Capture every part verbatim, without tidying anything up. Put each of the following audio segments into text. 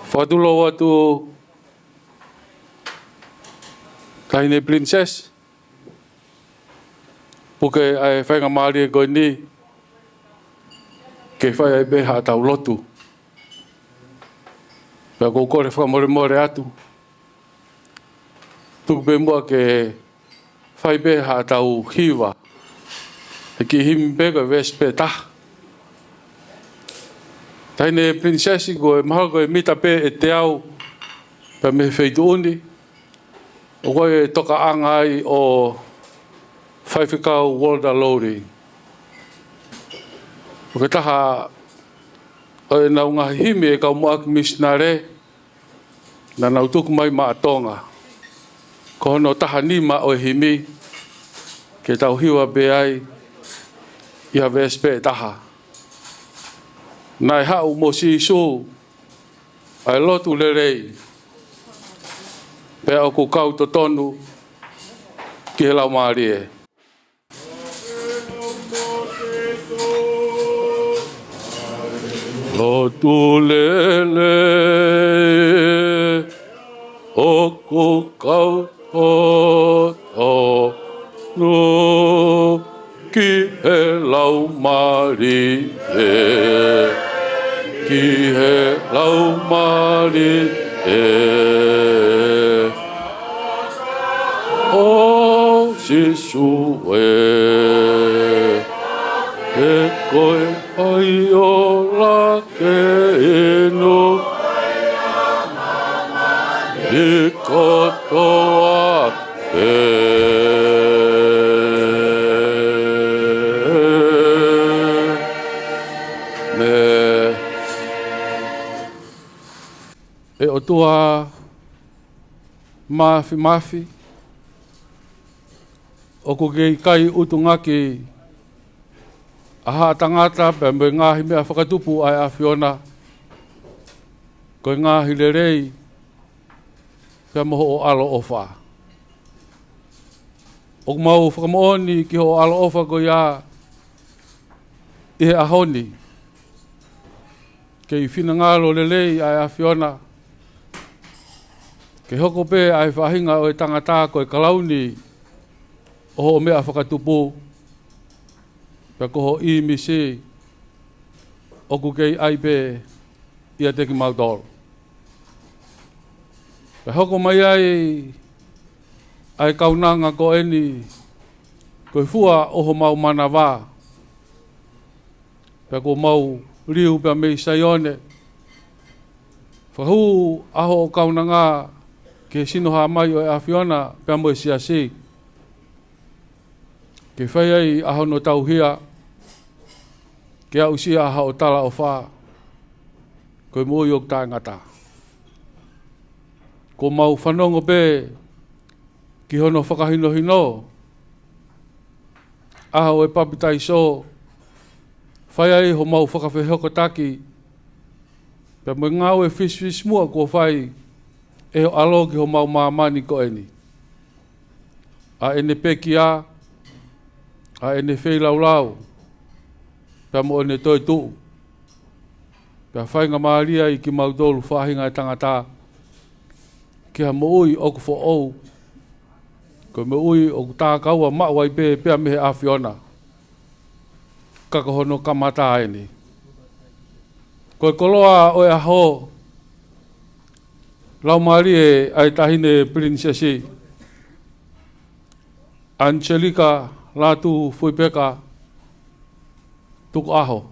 Fakatulou atu, Taʻahine Princess, puke ʻa e faingamālie ko eni ke fai ai pē haʻatau lotu. Pea ʻoku ou kole fakamolemole atu. Tuku pē muʻa ke fai pē haʻatau hiva. He kiʻi himi pē ko e veesi pē ʻe taha. Taʻahine Princess, ko e mahalo ko e mita pē ʻe teau pea mei he feituʻu ni. ʻOku ʻi ai e tokaʻanga ai ʻo Faifekau Walter Lowry. ʻOku ʻi ai e taha ʻo ʻenau ngaahi himi ʻa e kau muʻaki misinale naʻa nau tuku mai maʻa Tonga. Ko hono taha nima ʻo e himi, ke tau hiva pē ai ʻi ha veesi pē ʻe taha. Naʻe haʻu mo Sīsū ʻa e lotu lelei, pea ʻoku kau totonu ki he Laumālie. Lotu lelei, ʻoku kau totonu ki he Laumālie, ki he Laumālie ʻo Sīsū ē, he ko e ʻai ola ke inu ʻi kotoa pē. ʻĒmeni. ʻE ʻOtua Māfimafi, ʻoku kei kai ʻutungaki ʻa haʻa tangata pea mo e ngaahi meʻa fakatupu ʻa e ʻAfiona, ko e ngaahi lelei pea mo hoʻo ʻaloʻofa. ʻOku mau fakamoʻoni ki hoʻo ʻaloʻofa ko ia ʻi he ʻaho ni, kei finangalo lelei ʻa e ʻAfiona ke hoko pē ʻa e faʻahinga ʻo e tangata ko e kalauni ʻo hoʻo meʻa fakatupu, pea ko hoʻo ʻīmisi ʻoku kei ʻai pē ʻiate kimautolu. Pea hoko mai ai ʻa e kaunanga ko eni ko e fua ʻo homau manava, pea kuo mau liu pea mei Saione, fakahū ʻa hoʻo kaunanga ki he sino hā mai ʻo e ʻAfiona pea mo e Siasi, ke fai ai ʻa hono tauhia, ke aʻusia ʻa hoʻo talaʻofa, ko e moʻui ʻoku taʻengata. Kuo mau fanongo pē ki hono fakahinohino ʻa e papitaiso, fai ai homau fakafehokotaki, pea mo e ngāue fisifisimuʻa kuo fai ʻe ho ʻAlo ki homau māmani ko eni. ʻA ʻene pekia, ʻa ʻene feilaulau, pea mo ʻene toetuʻu. Pea faingamālie ai kimautolu faʻahinga ʻo e tangata ki ha moʻui ʻoku foʻou, ko e moʻui ʻoku takaua maʻu ai pē pea mei he ʻAfiona. Ka ko hono kamata eni. Ko e koloa ʻo e ʻaho, Laumālie ʻa e Taʻahine Pilinisesi Angelika Lātūfuipeka Tukuʻaho.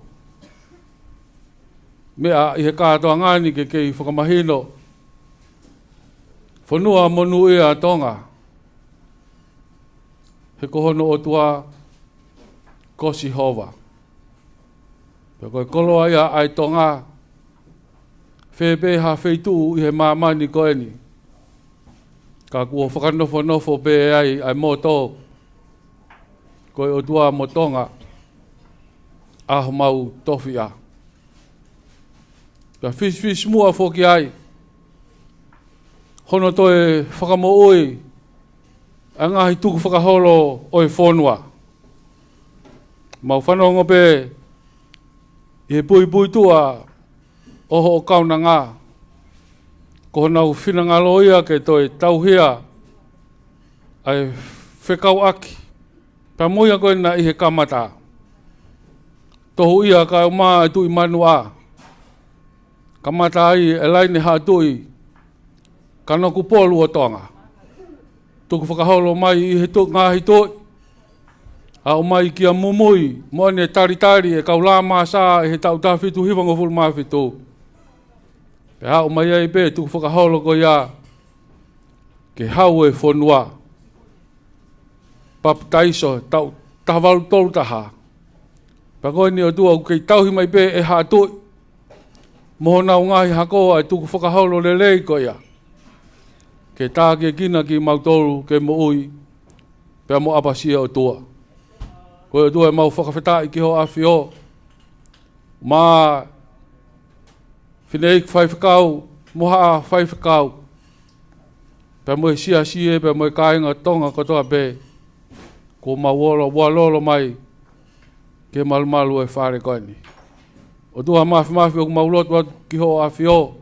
Meʻa ʻi he kātoanga ni ke kei fakamahino, fonua monūʻia ʻa Tonga, he ko hono ʻOtua ko Sihova. Pea ko e koloa ia ʻa e Tonga, fē pē ha feituʻu ʻi he māmani ko eni, ka kuo fakanofonofo pē ai ʻa e moto, ko e ʻOtua mo Tonga, ʻa homau tofiʻa. Pea fisifisimuʻa foki ai hono toe fakamoʻui ʻa e ngaahi tukufakaholo ʻo e fonua. Mau fanongo pē ʻi he puipuituʻa ʻo hoʻo kaunanga, ko honau finangalo ia ke toe tauhia ʻa e fekauʻaki pea mo ia ko ena ʻi he kamata. Tohuʻia kae ʻumaʻā e Tuʻi Manuʻa, kamata ai e laine Haʻa Tuʻi Kanokupolu ʻo Tonga. Tukufakaholo mai ʻi he tuʻi, ngaahi tuʻi, aʻu mai kia Mumui mo ʻene talitali e kau Lāmasa ʻi he taʻu taha fitu hivangofulu mā fitu. Pea aʻu mai ai pē tukufakaholo ko ia ki he Hau ʻo e Fonua, papitaiso taʻu taha valu tolu taha. Pea ko eni ʻOtua ʻoku kei tauhi mai pē ʻe Haʻa Tuʻi mo honau ngaahi hako ʻa e tukufakaholo lelei ko ia, ke tākiekina kimautolu ke moʻui pea mo ʻapasia ʻOtua. Ko e ʻOtua ʻemau fakafetaʻi ki hoʻo ʻAfio, mo e Fineʻeiki Faifekau mo haʻa faifekau, pea mo e siasi ē, pea mo e kāinga Tonga kotoa pē kuo mau ō ʻo lolo mai ki he malumalu ʻo e fale ko eni. ʻOtua Māfimafi, ʻoku mau lotu atu ki hoʻo ʻAfio,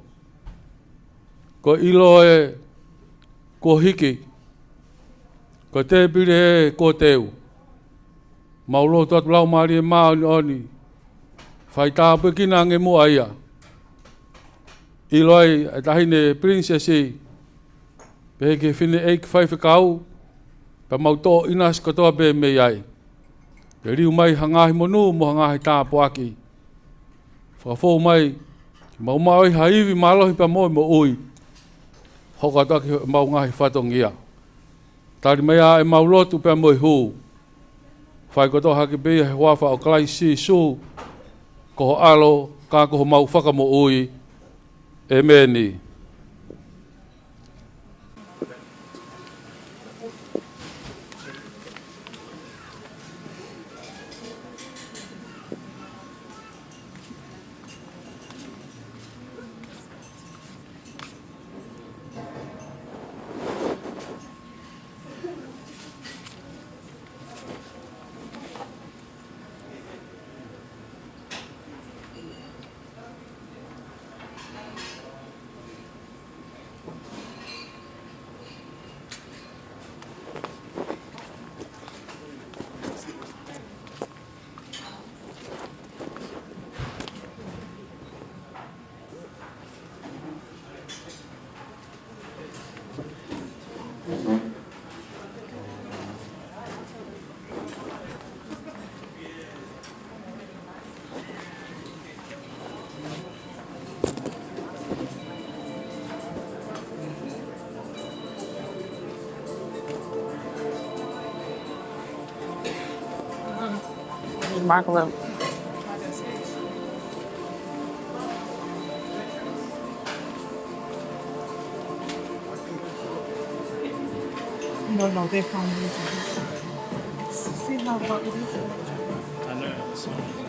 ko e ʻilo ē kuo hiki, ko e tēpile ē kuo teu. Mau lotu atu Laumālie Māʻoniʻoni, fai tāpuekina ange muʻa ia. ʻIlo ai ʻa e Taʻahine Pilinisesi, pehē ki he Fineʻeiki Faifekau, pea mau toʻo ʻinasi kotoa pē mei ai, ke liu mai ha ngaahi monū mo ha ngaahi tāpuaki. Fakafou mai ke mau maʻu ai ha ivi mālohi pea mo e moʻui, hoko atu ʻaki ʻemau ngaahi fatongia. Tali mai ā ʻemau lotu pea mo e hū. Fai kotoa hake pē ia he huafa ʻo Kalaisi Sīsū, ko ho ʻAlo, ka ko homau Fakamoʻui. ʻEmeni. Remarkable. No, no, they're fine. See how hot it is? I know.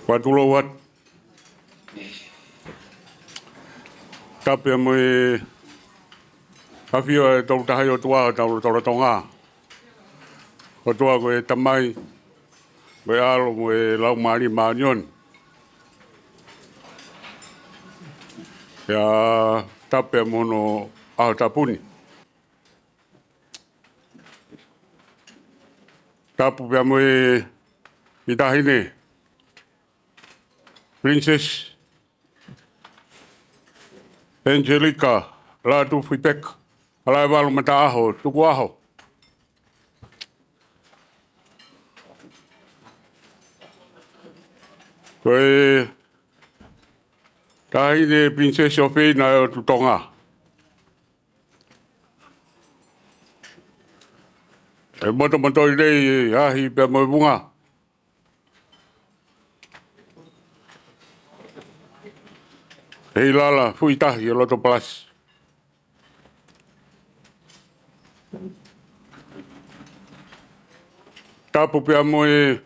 Kuo tulou atu. Tapu pea mo e ʻafio ʻa e Tolu Tahaʻi ʻOtua ʻi hotau lotolotonga. ʻOtua ko e Tamai, mo e ʻAlo, mo e Laumālie Māʻoniʻoni. ʻIo, tapu pea mo hono ʻaho tapu ni. Tapu pea mo e, ʻi he taʻahine Princess Angelica Lātūfuipeka Halaevalu Mataʻaho Tukuʻaho. Ko e taʻahine Princess ʻofeina ʻo e ʻOtu Tonga. ʻE motomoto ʻi he ʻahi pea mo e vunga. ʻE ʻi lalo fuʻu tahi ʻi loto palasi. Tapu pea mo e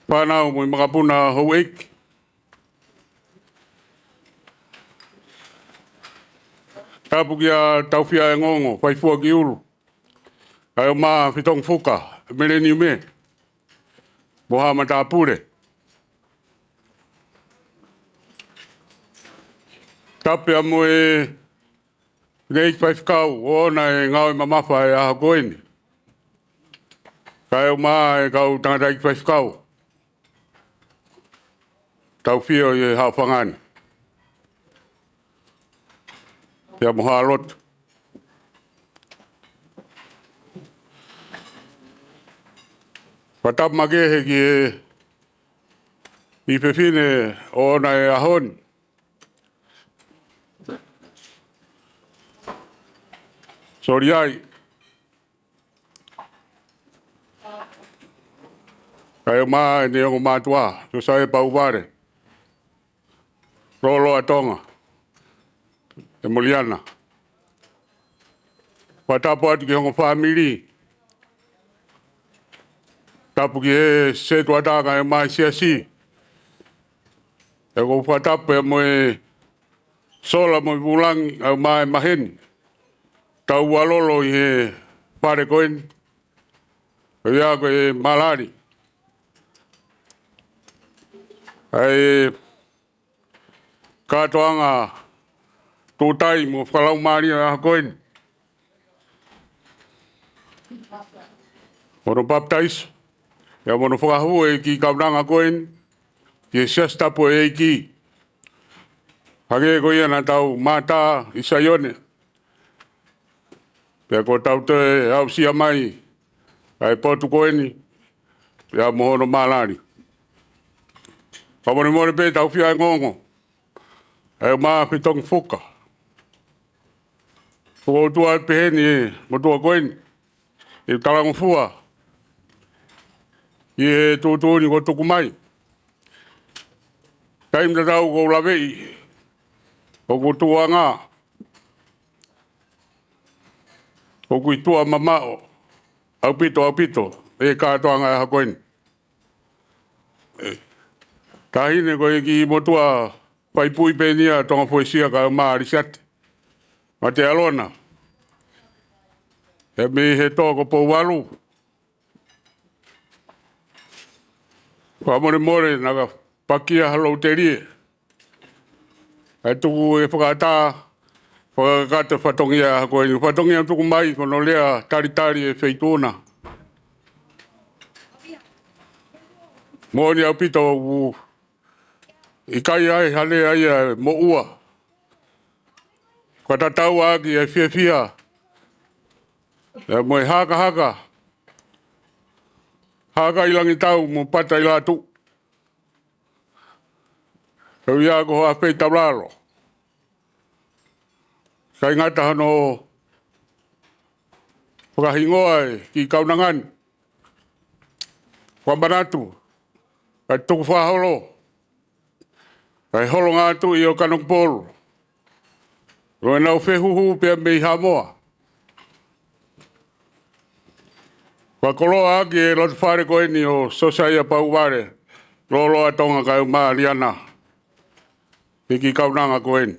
fānau mo e makapuna houʻeiki. Tapu kia Taufiaʻe Ngongo, Faifua ki ʻUlu. Kaeʻumaʻā Fetongifuka, Meleniume, mo haʻa matāpule. Tapu pea mo e fineʻeiki faifekau ʻoku ʻoʻona e ngāue mamafa ʻi he ʻaho ko eni. Kaeʻumaʻā e kau tangataʻeiki faifekau. Tau fio ʻi he haʻofanga ni. Pea mo haʻa lotu. Fakatapu makehe ki he ʻi fefine ʻoʻona e ʻaho ni. Soli ai. Kaeʻumaʻā ʻene ongo mātuʻa, Siosaia Pauvale, Loloa Tonga, ʻe Moliana. Fakatapu atu ki he ongo fāmili. Tapu ki he setuata kaeʻumaʻā e siasi. ʻOku ou fakatapu pea mo e sola mo e vulangi kaeʻumaʻā e maheni. Tau ua lolo ʻi he fale ko eni. ʻOku ʻi ai ko e malali. ʻA e kātoanga tūtai mo fakalaumālie ʻa e ʻaho ko eni. Mo hono papitaiso. Pea mo hono fakahū e kiʻi kaunanga ko eni. Ki he siasi tapu ʻo e ʻEiki. Hangē ko ia naʻa tau mātā ʻi Saione. Pea kuo tau toe aʻusia mai ʻa e potu ko eni, pea mo hono malali. Fakamolemole pē Taufiaʻe Ngongo, kaeʻumaʻā Fetongifuka. Ko e ʻOtua ʻe pehē ni e motuʻa ko eni, ʻe talangofua ʻi he tuʻutuʻuni kuo tuku mai. Taimi tatau ʻoku ou laveʻi ʻoku tuʻuʻanga, ʻoku ʻi tuʻa mamaʻo ʻaupito, ʻaupito e kātoanga ʻa e ʻaho ko eni. Taʻahine ko e kiʻi motuʻa faipui pē eni ʻa Tonga Fuesia kaeʻumaʻā ʻAlisiate Matealona. ʻE mei he toko Pouvalu. Fakamolemole naʻa ka pakia ha lou telie. ʻAi tuku e fakaʻatā, fakakakato e fatongia ʻa e ʻaho ko eni. Fatongia tuku mai ko hono lea talitali e feituʻu na. Moʻoni ʻaupito ʻoku ʻikai ai ha lea ia ʻe moʻua. Fakatatau ʻaki e fiefia. ʻE mo e hakahaka. Haka ʻi Langitau mo Pata ʻi Lātū. ʻOku ʻi ai ko ha feitaulalo. ʻIkai ngata hono fakahingoa e kiʻi kaunanga ni. Fakamanatu, kae tuku fakaholo, kae holo ngā tuʻi ʻo Kanokupolu. ʻO ʻenau fehuhu pea mei Haʻamoa. Fakakoloa ʻaki e loto fale ko eni ʻo Siosaia Pauvale, Loloa Tonga kae ʻumaʻā Liana, ʻEiki Kaunanga ko eni.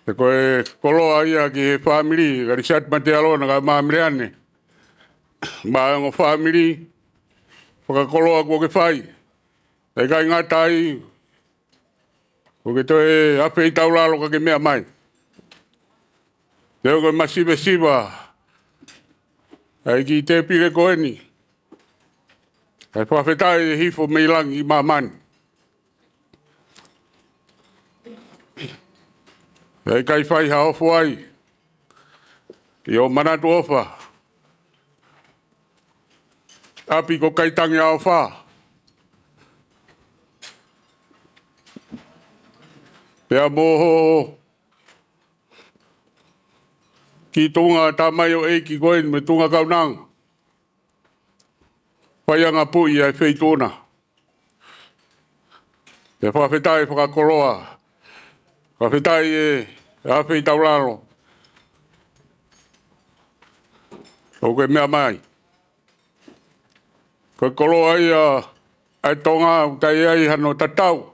He ko e koloa ia ki he fāmili, ka Lisiate Matealona kae ʻumaʻā Meleane, mo e ongo fāmili, fakakoloa kuo ke fai. ʻIkai ngata ai, kuo ke toe ʻafeitaulalo ka ke meʻa mai. Te u ko e masivesiva ʻa e kiʻi tēpile ko eni. ʻA e fakafetaʻi ʻe hifo mei langi ki māmani. ʻIkai fai ha ofo ai. ʻI hoʻo manatu ʻofa. ʻApi ko Kaitangi ʻa ʻofa. Pea mo hoʻo kiʻi tuʻunga tamaioʻeiki ko eni mo e tuʻunga kaunanga. Faiʻanga puʻi ʻa e feituʻu na. Pea fakafetaʻi fakakoloa. Fakafetaʻi ʻe ʻafeitaulalo. ʻOku ke meʻa mai. Ko e koloa ia ʻa e Tonga ʻoku ʻikai ai hano tatau.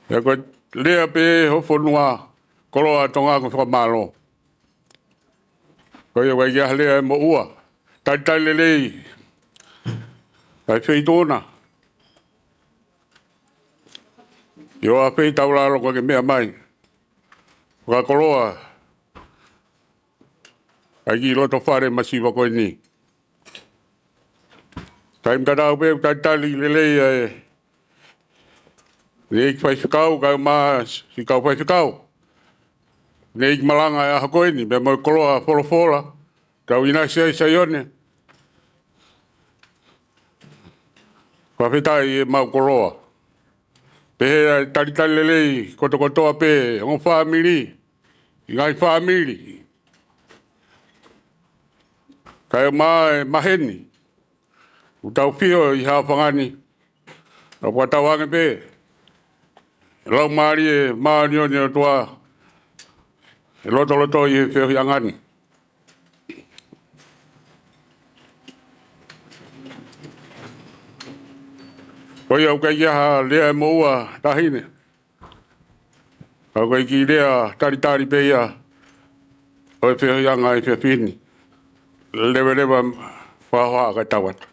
He ko e lea pē ho fonua, koloa ʻa Tonga ko e fakamālō. Ko ia ʻoku ʻikai ha lea ʻe moʻua. Talitali lelei ʻa e feituʻu na. ʻIo, ʻafeitaulalo ka ke meʻa mai. Fakakoloa ʻa e kiʻi loto fale masiva ko eni. Taimi tatau pē ʻoku talitali lelei ʻa e ʻEiki Faifekau, kae ʻumaʻā siʻi kau faifekau. ʻEiki Malanga ʻi he ʻaho ko eni, pea mo e koloa folofola, tau ʻinasi ai Saione. Fakafetaʻi ʻemau koloa. Pehē ʻa e talitali lelei kotokotoa pē, ongo fāmili, ʻi he ngaahi fāmili. Kae ʻumaʻā e maheni, ʻoku tau fiho ʻi he ʻaofangani, ʻo fakatauange pē, Laumālie Māʻoniʻoni ʻo e ʻOtua, ʻe lotoloto ʻi he feohiʻanga ni. Ko ia ʻoku ʻikai ha lea ʻe moʻua taʻahine. Ka ko e kiʻi lea talitali pē ia ʻo e feohiʻanga ʻi he efiafi ni. Leveleva fakahoha kae tau atu.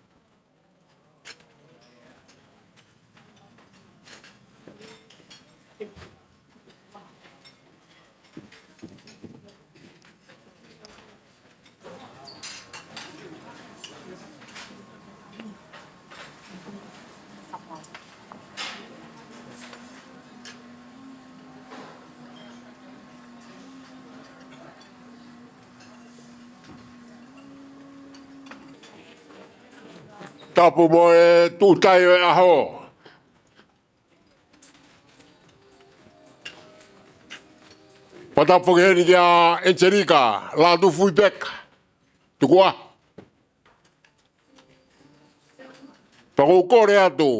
Tapu mo e tūtai ʻo e ʻaho. Fakatapu foki heni kia Angelika Lātūfuipeka. Tuku ā. Pea ʻoku ou kole atu.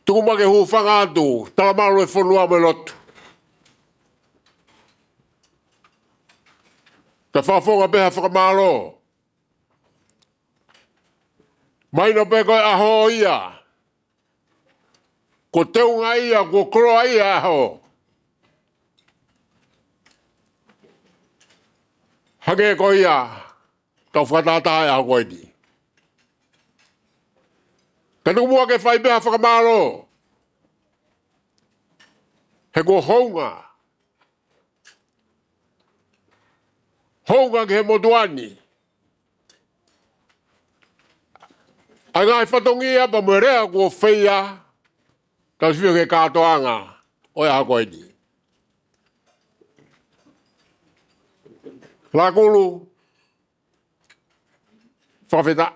Tuku mai ke hūfanga atu, talamalu e fonua mo e lotu. Ka fakafofonga pē ha fakamālō. Mahino pē ko e ʻaho ia. Ko e teunga ia, ko e koloa ia ʻaho. Hangē ko ia, tau fakatātā he ʻaho ko eni. Ka tuku muʻa ke fai pē ha fakamālō. He ko e hounga. Hounga ki he motuʻa ni. ʻA e ngaahi fatongia pea mo e lea kuo feia, ka sio ki he kātoanga ʻo e ʻaho ko eni. Lakulu, fakafetaʻi.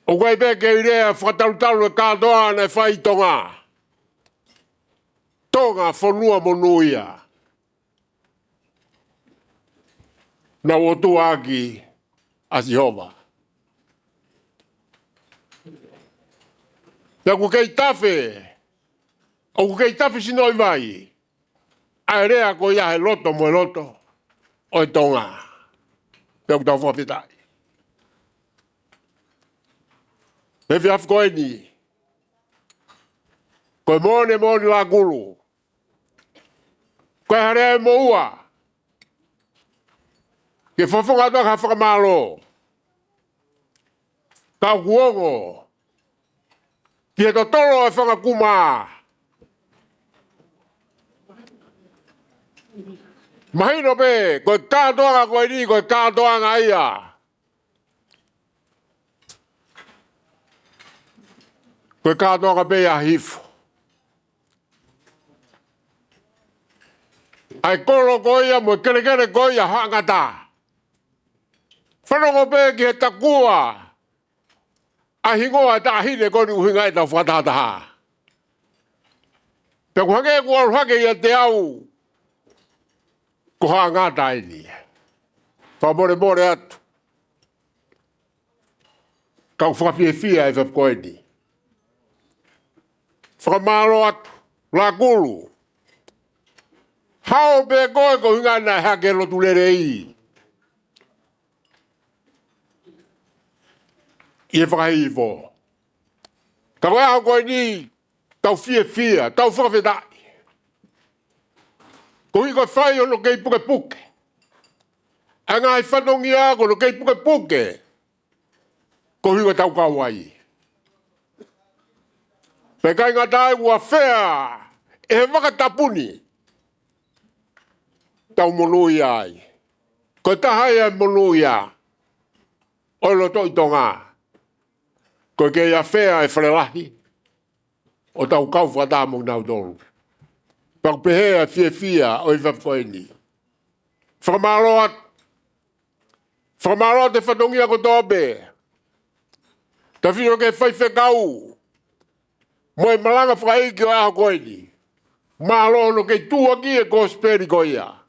ʻOku ʻikai pē ke u lea fakatalutalu e kātoanga naʻe fai ʻi Tonga. Tonga fonua monūʻia. Naʻa nau ʻotua ʻaki ʻa Sihova. Pea ʻoku kei tafe, ʻoku kei tafe sinoʻi vai. ʻA e lea ko ia he loto mo e loto. ʻo e Tonga. Pea ʻoku tau fakafetaʻi he efiafi ko eni, ko e moʻoni, moʻoni Lakulu, ko e hā leva e moʻua ke fakafofonga atu ha fakamālō. Ka ʻoku ongo ki he totolo e fanga kuma. Mahino pē ko e kātoanga ko eni, ko e kātoanga ia, ko e kātoanga pē ia Hihifo. ʻA e kolo ko ia mo e kelekele ko ia Haʻangata. Fanongo pē ki he takua ʻa e hingoa ʻo e taʻahine ko eni ʻuhinga ʻetau fakatahataha. Pea ʻoku hangē ʻoku ʻalu hake ʻiate au ko Haʻangata eni. Fakamolemole atu. Ka ʻoku fakafiefia he efiafi ko eni. Fakamālō atu, Lakulu. Hao pē koe ko e ʻuhinga naʻe hake lotu lelei ʻi he fakahihifo. Ka ko e ʻaho ko eni, tau fiefia, tau fakafetaʻi. Koeʻuhi ko e fai hono kei pukepuke ʻa e ngaahi fatongia, ko hono kei pukepuke koeʻuhi ko ʻetau kau ai. Pea ʻikai ngata ai, ʻoku ʻafea ʻe he vaka tapu ni ʻetau monūʻia ai. Ko e taha ia e monūʻia ʻo e lotoʻi Tonga, ko e kei ʻafea e Fale Lahi ʻo tau kau fakataha mo kinautolu. Pea ʻoku pehē ʻa e fiefia ʻo e efiafi ko eni. Fakamālō atu. Fakamālō atu he fatongia kotoa pē. Tautefito ki he faifekau mo e malanga fakaʻeiki ʻo e ʻaho ko eni. Mālō hono kei tuʻuaki e kosipeli ko ia.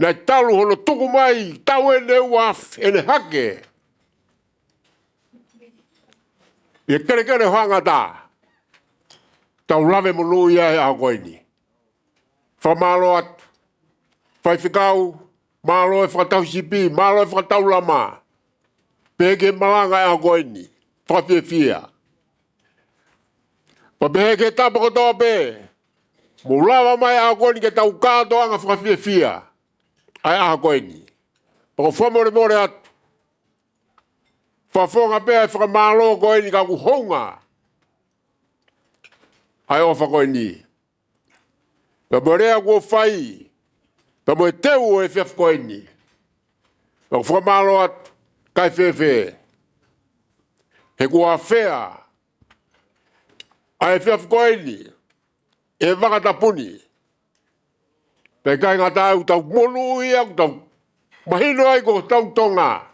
Naʻe talu hono tuku mai, taʻu eni ʻe ua afe ʻene hake ʻi he kelekele ʻo Haʻangata. Tau lave monūʻia he ʻaho ko eni. Fakamālō atu faifekau, mālō e fakatauhisipi, mālō e fakataulama. Pehē ki he malanga he ʻaho ko eni, fakafiefia. Pea pehē ki he tapa kotoa pē, mou lava mai he ʻaho ko eni ke tau kātoanga fakafiefia ʻa e ʻaho ko eni. Pea ʻoku ou fakamolemole atu, fakafofonga pē ʻa e fakamālō ko eni ka ʻoku hounga ʻa e ʻofa ko eni. Pea mo e lea kuo fai, pea mo e teu ʻo e efiafi ko eni. Pea ʻoku fakamālō atu, kae fēfē he kuo ʻafea ʻa e efiafi ko eni ʻe he vaka tapu ni. Pea ʻikai ngata ai, ʻoku tau monūʻia, ʻoku tau mahino ai ko hotau Tonga.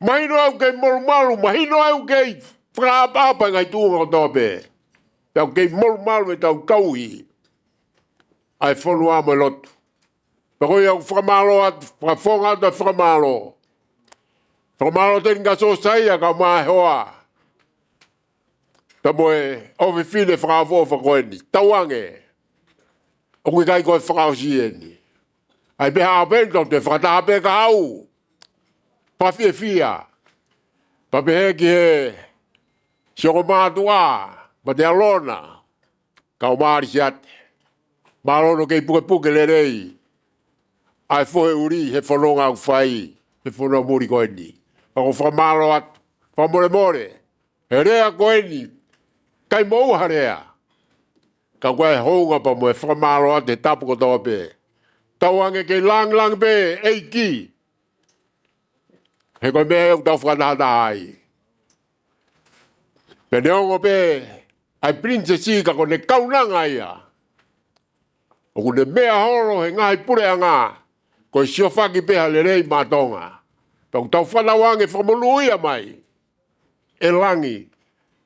Mahino ai ʻoku kei molumalu, mahino ai ʻoku kei fakaʻapaʻapa e ngaahi tuʻunga kotoa pē. Pea ʻoku kei molumalu ʻetau tauhi ʻa e fonua mo e lotu. Pea ko ia ʻoku fakamālō atu, fakafofonga atu ʻa e fakamālō. Fakamālō atu eni kia Siosaia kae ʻumaʻā e hoa, pea mo e ʻofefine fakaʻofoʻofa ko eni. Tauange, ʻoku ʻikai ko e fakaʻosi eni. ʻAi pē ha ʻaho pē eni tau toe fakataha pē kahaʻu. Fakafiefia. Pea pehē ki he siʻi ongo mātuʻa, Mate Alona, kae ʻumaʻā ʻa Lisiate. Mālō hono kei pukepuke lelei ʻa e fohe ʻuli he fononga ʻoku fai he fonua muli ko eni. Pea ʻoku ou fakamālō atu, fakamolemole he lea ko eni, ʻikai moʻua ha lea. Ka ko e hounga pea mo e fakamālō atu he tapa kotoa pē. Tauange kei langilangi pē ʻEiki, he ko e meʻa ʻoku tau fakatahataha ai. Pea neongo pē ʻa e pilinisesi ka ko ʻene kaunanga ia, ʻoku ne meʻa holo he ngaahi puleʻanga ko e siofaki pē ha lelei maʻa Tonga. Pea ʻoku tau fanauʻi ange fakamonūʻia mai ʻe langi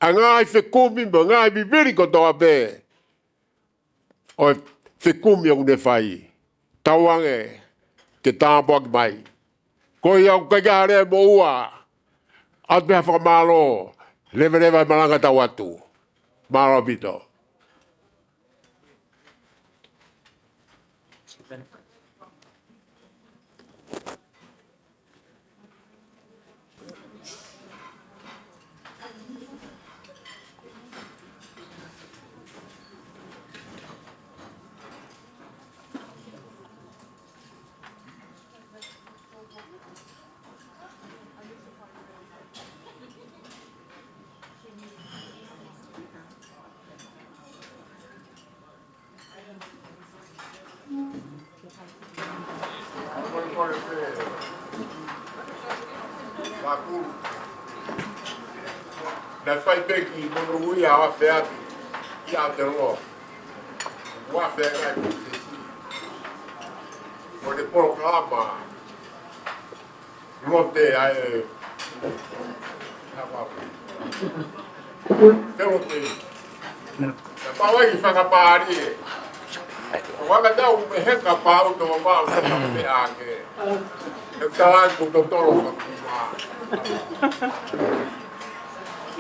ʻa e ngaahi fekumi mo e ngaahi vivili kotoa pē ʻo e fekumi ʻoku ne fai. Tauange ke tāpuaki mai. Ko ia ʻoku ʻikai ke ʻi ai ha lea ʻe moʻua, ʻoatu pē ha fakamālō, leveleva e malanga tau atu. Mālō ʻaupito. Mākulu. Naʻe fai pē ki monū ia ʻo afe atu ʻi Aotearoa. Ua afe ai. Ko e polokalama lote ai. Te lote. Naʻe pau ai ki fakamālie. Waka tau me heka pau tō mau te ake. E tala ku totolo fakuma.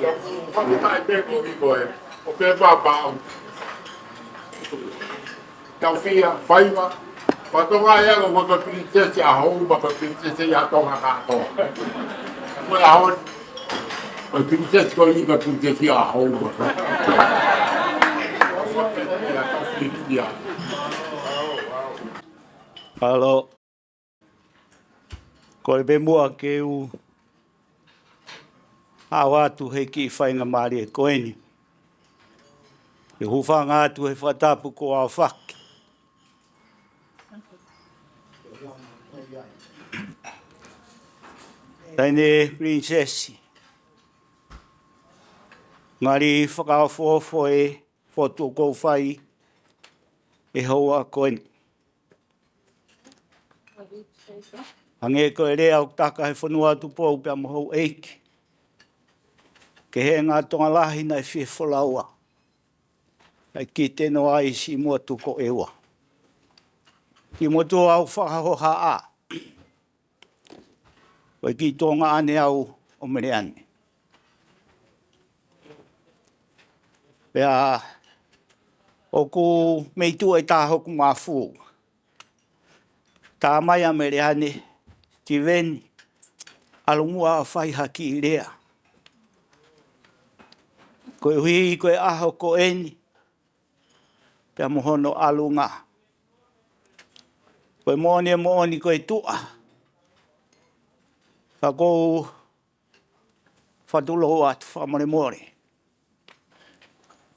Ia ku fakatai pē ko i koe. ʻO pē papa. Tau fia, faiva. Fatongia ia ko e princess ʻa Houma, ko e princess ia Tonga kātoa. Ko e ʻaho ni, ko e princess ko eni ko e princess ia Houma. Ia, tau fia. Mālō. Kole pē muʻa ke u ʻoatu he kiʻi faingamālie ko eni ke u hūfanga atu he fakatapu kuo aofaki. Taʻahine Pilinisesi, ngali fakaofoofo e fotu ʻoku ou fai he houa ko eni. Hangē ko e lea ʻoku taka he fonua Tupou pea mo houʻeiki, ko e ngaahi Tonga lahi naʻe fie folaua, ʻa e kiʻi teno ai siʻi motu ko ʻEua. Kiʻi motu au fakahohaʻa, ko e kiʻi tuongaʻane au ʻo Meleane. Pea ʻoku mei tuʻu e taha hoku mafu. Tā mai ʻa Meleane, Tiveni, ʻalu muʻa ʻo fai ha kiʻi lea. Koeʻuhi ko e ʻaho ko eni, pea mo hono ʻalunga. Ko e moʻoni e moʻoni ko e tuʻa. Ka ʻoku ou fakatulou atu fakamolemole.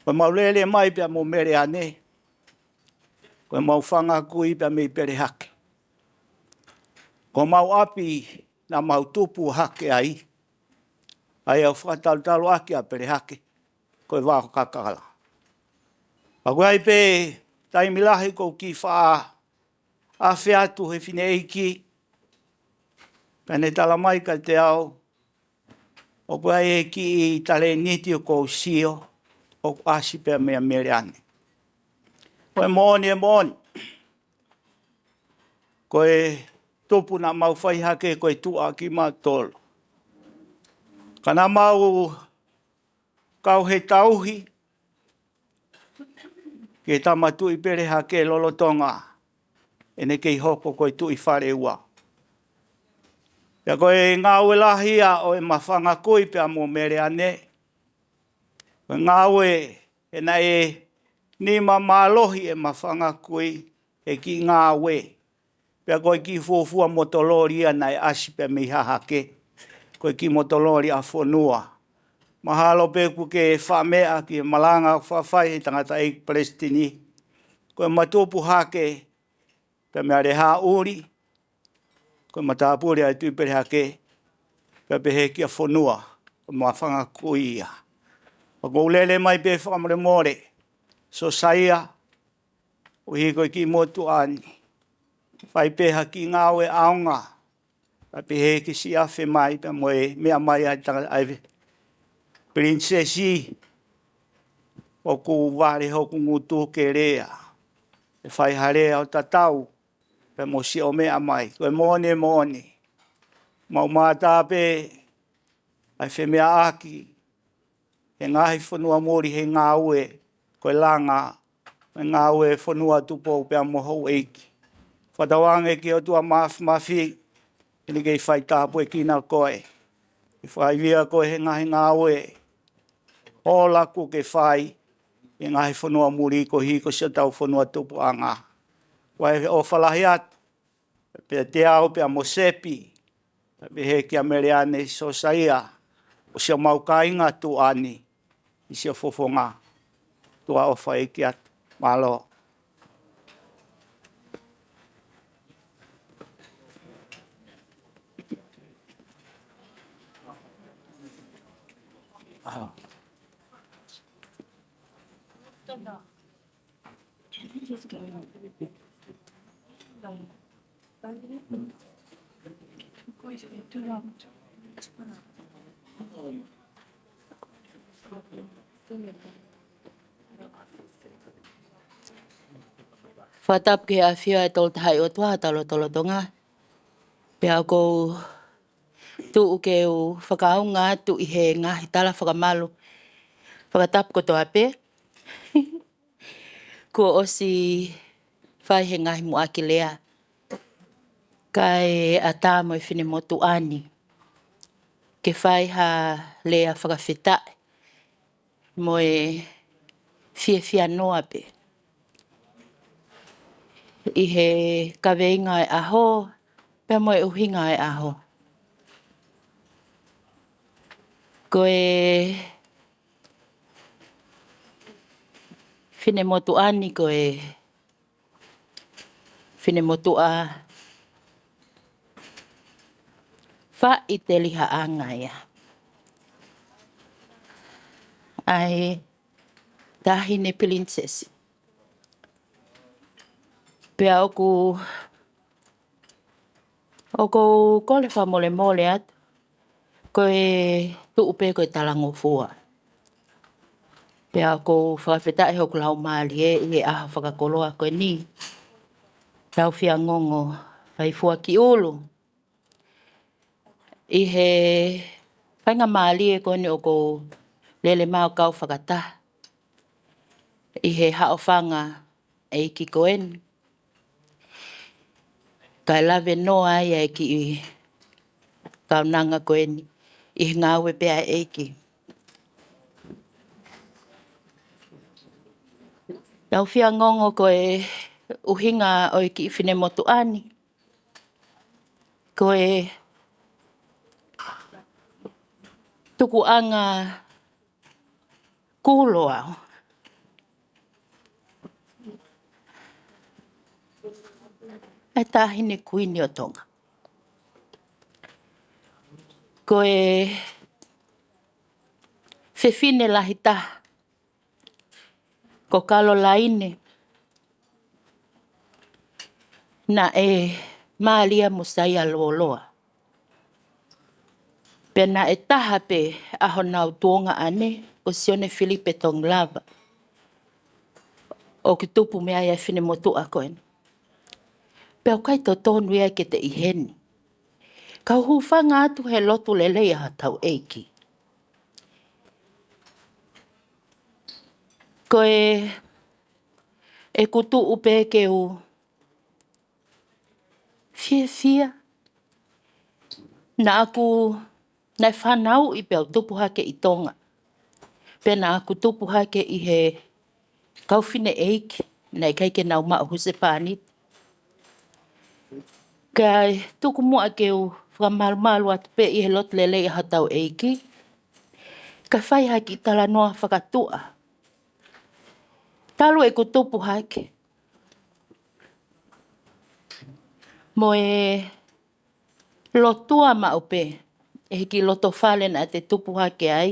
Ko ʻemau lele mai pea mo Meleane, ko ʻemau fanga kui pea mei Pelehake. Ko homau ʻapi naʻa mau tupu hake ai, ʻa ia ʻoku fakatalutalu ʻaki ʻa Pelehake ko e Vao Kakala. Pea ʻoku ʻi ai pē taimi lahi ʻoku ou kiʻi faʻa afe atu he fineʻeiki, pea ne tala mai kiate au, ʻoku ʻi ai e kiʻi talēniti ʻoku ou sio ʻoku ʻasi pē mei Meleane. Ko e moʻoni e moʻoni, ko e tupu naʻa mau fai hake ko e tuʻa kimautolu. Ka naʻa mau kau he tauhi ki he tama Tuʻi Pelehake lolotonga ʻene kei hoko ko e Tuʻi Fale Ua. Pea ko e ngāue lahi ia ʻo ʻema fanga kui pea mo Meleane, ko e ngāue he naʻe nima mālohi ʻema fanga kui he kiʻi ngāue. Pea ko e kiʻi fuofua motololi ia naʻe ʻasi pē mei Hahake. Ko e kiʻi motololi ʻa fonua. Mahalo pē ʻoku ke faʻa meʻa ki he malanga ʻoku faʻa fai he tangataʻeiki Palesiteni. Ko ʻema tupu hake pea mei Alehaʻuli, ko e matāpule ʻa e Tuʻi Pelehake, pea pehē kia fonua, ko ʻema fanga kui ia. Pea ʻoku ou lele mai pē fakamolemole, Siosaia, ʻuhi ko e kiʻi motuʻa ni. Fai pē ha kiʻi ngāue ʻaonga, pea pehē ke siʻi afe mai pea mo e meʻa mai ʻa e tangata ʻa e Pilinisesi, ʻoku vale hoku ngutu ke lea. ʻE fai ha lea ʻo tatau pea mo siʻo meʻa mai. Ko e moʻoni e moʻoni, mau mātā pē ʻa e femeʻaʻaki he ngaahi fonua muli he ngāue, ko e langa, he ngāue fonua Tupou pea mo houʻeiki. Fakatauange ki he ʻOtua Mafimafi, ʻene kei fai tāpuekina koe. Ke fakaivia koe he ngaahi ngāue ola ʻoku ke fai he ngaahi fonua muli koeʻuhi ko siʻotau fonua tupuʻanga. Ko e ʻofa lahi atu pea te au pea mo Sepi, pea pehē kia Meleane, Siosaia, ʻo siʻomau kāinga tuʻa ni, ʻi siʻo fofonga. Tuʻa ʻofa ʻeiki atu. Mālō. Fakatapu ki he ʻafio ʻa e Tolu Tahaʻi ʻOtua ʻi hotau lotolotonga. Pea ʻoku ou tuʻu ke u fakaʻaonga atu ʻi he ngaahi tala fakamalu. Fakatapu kotoa pē kuo ʻosi fai he ngaahi muʻaki lea. Kae ʻatā mo e finemotuʻa ni ke fai ha lea fakafetaʻi mo e fiefia noa pē ʻi he kaveinga ʻo e ʻaho, pea mo e ʻuhinga ʻo e ʻaho. Ko e finemotuʻa ni ko e finemotuʻa faʻitelihaʻanga ia ʻa e Taʻahine Pilinisesi. Pea ʻoku, ʻoku ou kole fakamolemole atu, ko e tuʻu pē ko e talangofua. Pea ʻoku ou fakafetaʻi hoku laumālie ʻi he ʻaho fakakoloa ko eni. Tau fie ngongo fai fua ki ʻulu ʻi he faingamālie ko eni ʻoku ou lele mai ʻo kau fakataha ʻi he haʻofanga ʻeiki ko eni. Kae lave noa ai ʻa e kiʻi kaunanga ko eni ʻi he ngāue pē ʻa e ʻeiki. Tau fie ngongo ko e ʻuhinga ʻo e kiʻi finemotuʻa ni ko e tukuʻanga kulo au ʻa e Taʻahine Kuini ʻo Tonga. Ko e fefine lahi taha ko Kalolaine naʻe mālia mo Saia Lōloa. Pea naʻe taha pē ʻa honau tuongaʻane ko Sione Filipe Tongilava. ʻOku tupu mei ai ʻa e finemotuʻa ko eni. Pea ʻoku ʻikai totonu ia ke te ʻi heni. Kau hūfanga atu he lotu lelei ʻa hotau ʻeiki. Ko e, ʻeku tuʻu pē ke u fiefia. Naʻa ku, naʻe fanauʻi pē au tupu hake ʻi Tonga. Pea naʻa ku tupu hake ʻi he kau fineʻeiki naʻe ʻikai ke nau maʻu husepāniti. Kae tuku muʻa ke u fakamalumalu atu pē ʻi he lotu lelei ʻa hotau ʻeiki, kae fai ha kiʻi talanoa fakatuʻa. Talu ʻeku tupu hake mo e lotua maʻu pē ʻi he kiʻi loto fale naʻa te tupu hake ai.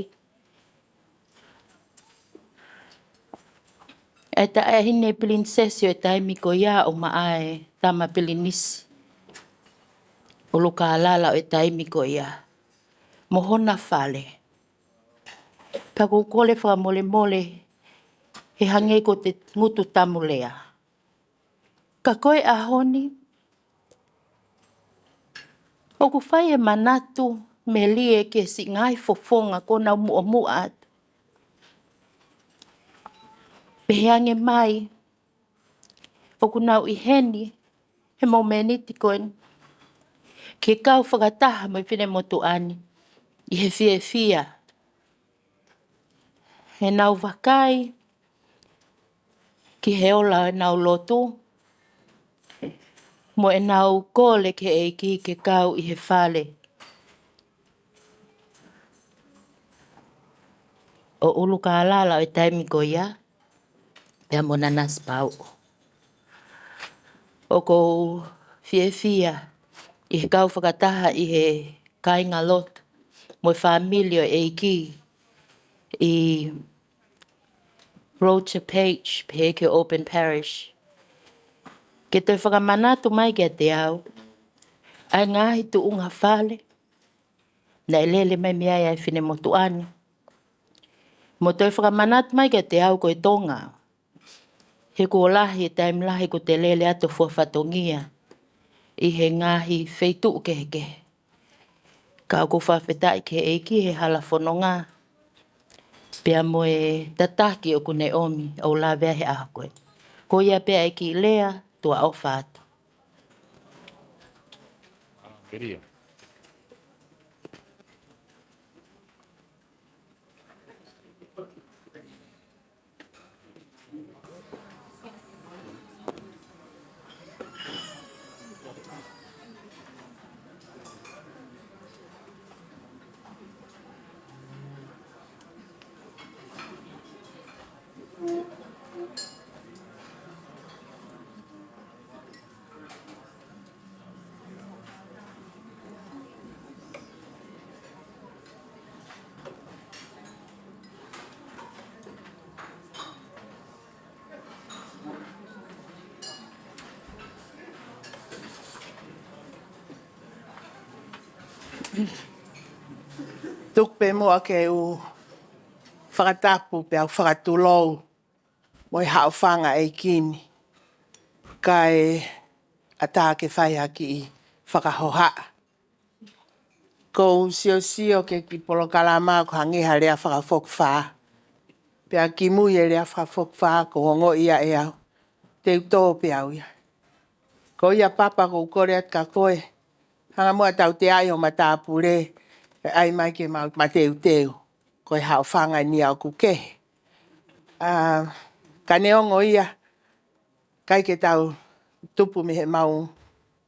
ʻA e Taʻahine Pilinisesi ʻo e taimi ko ia ʻo maʻa e Tama Pilinisi ʻUlukālala ʻo e taimi ko ia mo hona fale. Pea ʻoku ou kole fakamolemole he hangē ko e ngutu tamu lea. Ka ko e ʻaho ni, ʻoku fai e manatu melie ki he siʻi ngaahi fofonga kuo nau muʻomuʻa atu. Pehē ange mai, ʻoku nau ʻi heni he momeniti ko eni ke kau fakataha mo e finemotuʻa ni ʻi he fiefia. He nau vakai ki he ola ʻenau lotu, mo ʻenau kole ki he ʻEiki ke kau ʻi he fale ʻo ʻUlukālala ʻo e taimi ko ia, pea mo Nanasipauʻu. ʻOku ou fiefia ʻi he kau fakataha ʻi he kāingalotu mo e fāmili ʻo e ʻEiki ʻi Roger Page, pehē ki he Auburn Parish. Ke toe fakamanatu mai kiate au ʻa e ngaahi tuʻunga fale naʻe lele mai mei ai ʻa e finemotuʻa ni. Mo toe fakamanatu mai kiate au ko e Tonga. He kuo lahi e taimi lahi kuo te lele atu ʻo fua fatongia ʻi he ngaahi feituʻu kehekehe. Ka ʻoku ou fakafetaʻi ki he ʻEiki he hala fononga pea mo e tataki ʻoku ne ʻomi ʻo lave ai he ʻaho ko ē. Ko ia pē ʻa e kiʻi lea, tuʻa ʻofa atu. Tuku pē muʻa ke u fakatapu pea u fakatulou mo e haʻofanga ʻeiki ni, kae ʻatā ke fai ha kiʻi fakahohaʻa. ʻOku ou siosio ki he kiʻi polokalama ʻoku hangē ha lea fakafokifā. Pea kimui e lea fakafokifā ʻoku ou ongoʻi ia ʻe au, te u tō pē au ia. Ko ia Papa ʻoku ou kole atu kia koe, hanga muʻa ʻo tauteaʻi ho matāpule, ʻe ʻai mai ke mau mateuteu. Ko e haʻofanga ni ia ʻoku kehe. ʻA, ka neongo ia, ʻikai ke tau tupu mei heʻemau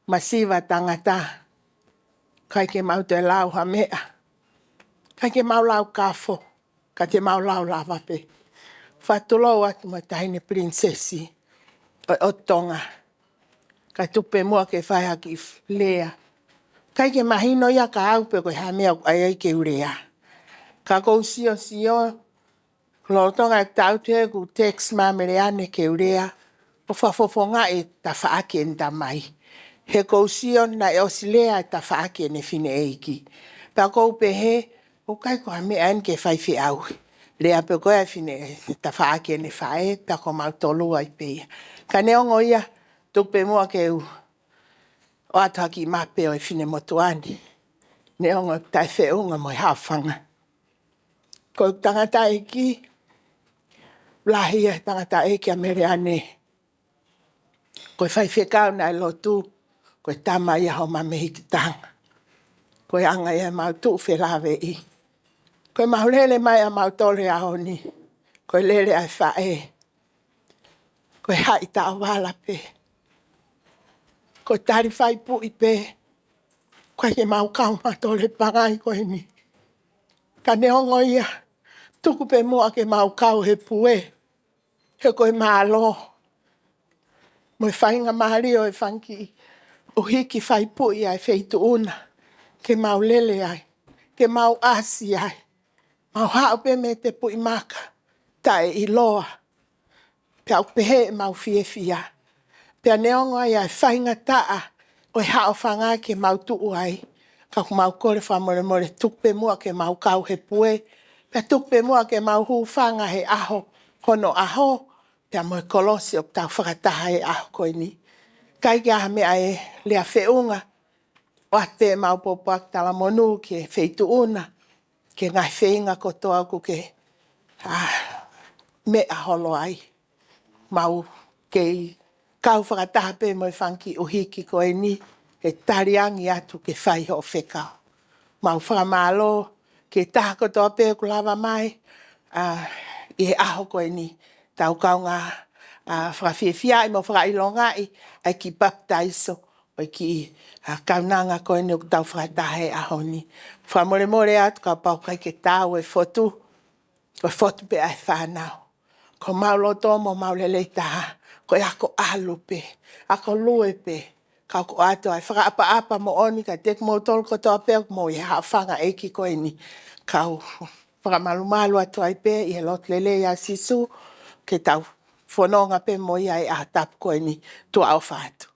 masiva tangata. ʻIkai ke mau toe lau ha meʻa. ʻIkai ke mau lau kafo. Ka te mau lau lava pē. Fakatulou atu mo e Taʻahine Pilinisesi ʻo, ʻo Tonga. Kae tuku pē muʻa ke fai ha kiʻi lea. ʻIkai ke mahino ia kia au pe ko e hā e meʻa ʻoku ʻai ai ke u lea. Ka ʻoku ou siosio, lolotonga e taʻu ʻe ua ʻoku text mai ʻa Meleane ke u lea, ʻo fakafofongaʻi e tafaʻaki ʻene tamai. He ʻoku ou sio naʻe ʻosi lea e tafaʻaki ʻene fineʻeiki. Pea ʻoku ou pehē, ʻoku ʻikai ko ha meʻa eni ke fai feʻauhi. Lea pē ko ē ʻa e fine, tafaʻaki ʻene faʻē, pea ko mautolu ai pē ia. Ka neongo ia, tuku pē muʻa ke u ʻoatu ha kiʻi mape ʻo e finemotuʻa ni. Neongo ʻeku taʻefeʻunga mo e haʻofanga. Ko e tangataʻeiki, lahi ia he tangataʻeiki ʻa Meleane. Ko e faifekau naʻe lotu, ko e tama ia homau mehikitanga. Ko e anga ia ʻemau tuʻu felāveʻi. Ko ʻemau lele mai ʻamautolu he ʻaho ni, ko e lele ʻa e faʻē. Ko e haʻi taʻovala pē. Ko e tali faipuʻi pē. ʻOku ʻikai ke mau kau ʻamautolu he pangai ko eni. Ka neongo ia, tuku pē muʻa ke mau kau he pue. He ko e mālō mo e faingamālie ʻo e fanga kiʻi ʻuhiki faipuʻi ʻa e feituʻu na ke mau lele ai, ke mau ʻasi ai. Mau haʻu pē mei he tepuʻi maka taʻeʻiloa. Pea ʻoku pehē ʻemau fiefia. Pea neongo ia ʻa e faingataʻa ʻo e haʻofanga ke mau tuʻu ai, ka ʻoku mau kole fakamolemole, tuku pē muʻa ke mau kau he pue, pea tuku pē muʻa ke mau hūfanga he ʻaho, hono ʻaho, pea mo e kolosi ʻoku tau fakataha he ʻaho ko eni. ʻIkai ke ʻi ai ha meʻa ʻe lea feʻunga, ʻoatu pē ʻemau pōpoaki talamonū ki he feituʻu na, ki he ngaahi feinga kotoa ʻoku ke, ʻa, meʻa holo ai. Mau kei kau fakataha pē mo e fanga kiʻi ʻuhiki ko eni, he taliangi atu ke fai hoʻo fekau. Mau fakamālō ki he taha kotoa pē ʻoku lava mai, ʻa, ʻi he ʻaho ko eni. Tau kaungā, ʻa, fakafiefiaʻi mo fakaʻilongaʻi ʻa e kiʻi papitaiso ʻo e kiʻi, ʻa, kaunanga ko eni ʻoku tau fakataha he ʻaho ni. Fakamolemole atu kapau ʻoku ʻikai ke taau e fotu, ko e fotu pē ʻa e fānau. Ko homau loto mo homau lelei taha, ko e ako ʻalu pē, ako lue pē. Ka ʻoku ʻoatu ʻa e fakaʻapaʻapa moʻoni kiate kimoutolu kotoa pē ʻoku mou ʻi he haʻofanga ʻeiki ko eni. Kau fakamalumalu atu ai pē ʻi he lotu lelei ʻa Sīsū, ke tau fononga pē mo ia ʻi he ʻaho tapu ko eni. Tuʻa ʻofa atu.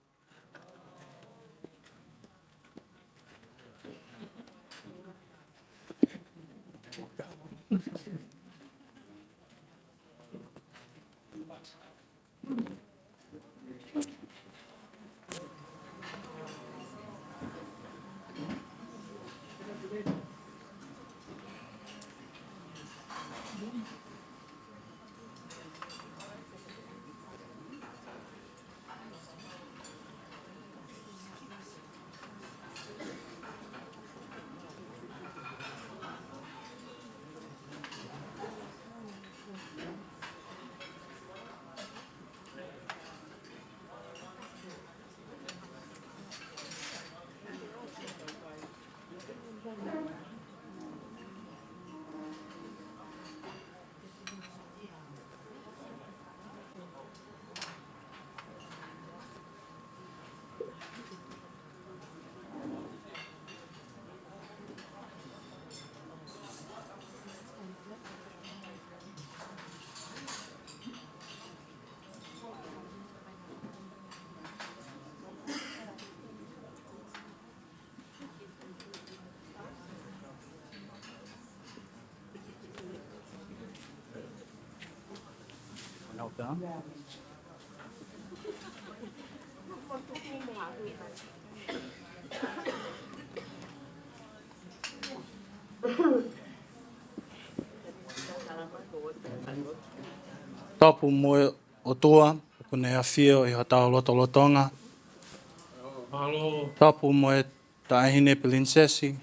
Tapu mo e ʻOtua, ʻoku ne ʻafio ʻi hotau lotolotonga. Tapu mo e Taʻahine Pilinisesi,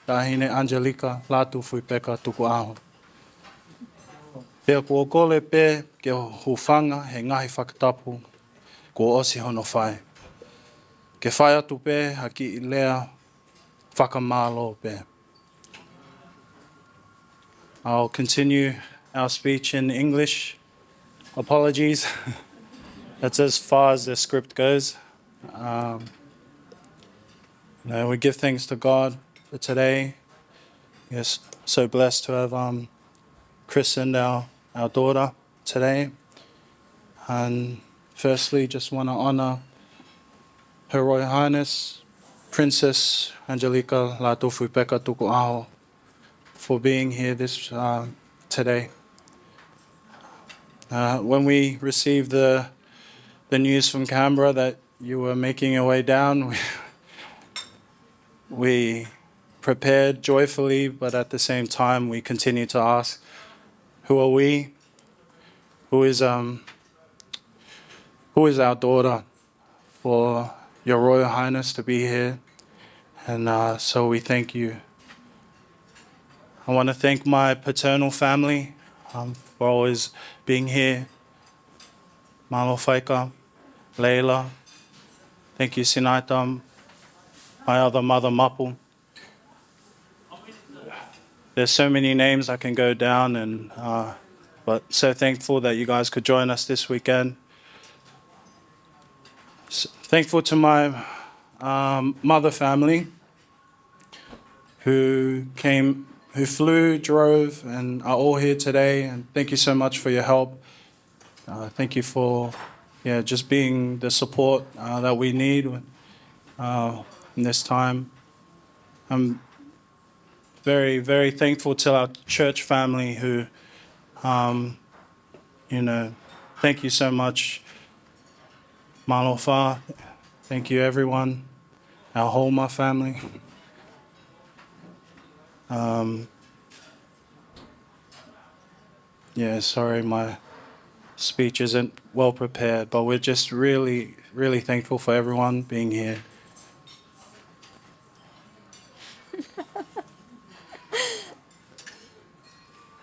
Taʻahine Angelika Lātūfuipeka Tukuʻaho. Pea kuo kole pē ke hūfanga he ngaahi fakatapu kuo ʻosi hono fai. Ke fai atu pē ha kiʻi lea fakamālō pē. I'll continue our speech in English. Apologies. That's as far as the script goes. Um, you know, we give thanks to God for today. Yes, so blessed to have, um, christened our, our daughter today. And firstly, just wanna honor Her Royal Highness Princess Angelika Lātūfuipeka Tukuʻaho for being here this, uh, today. Uh, when we received the, the news from Canberra that you were making your way down, we, we prepared joyfully, but at the same time, we continued to ask, "Who are we? Who is, um, who is our daughter for Your Royal Highness to be here?" And, uh, so we thank you. I wanna thank my paternal family, um, for always being here. Mālō Faika, Leila. Thank you, Sinaita, my other mother, Mapu. There's so many names I can go down, and, uh, but so thankful that you guys could join us this weekend. S-, thankful to my, um, mother family who came, who flew, drove, and are all here today. And thank you so much for your help. Uh, thank you for, yeah, just being the support, uh, that we need, uh, in this time. I'm very, very thankful to our church family who, um, you know, thank you so much. Mālō Fa, thank you everyone. Our Homa family. Um, Yeah, sorry, my speech isn't well prepared, but we're just really, really thankful for everyone being here.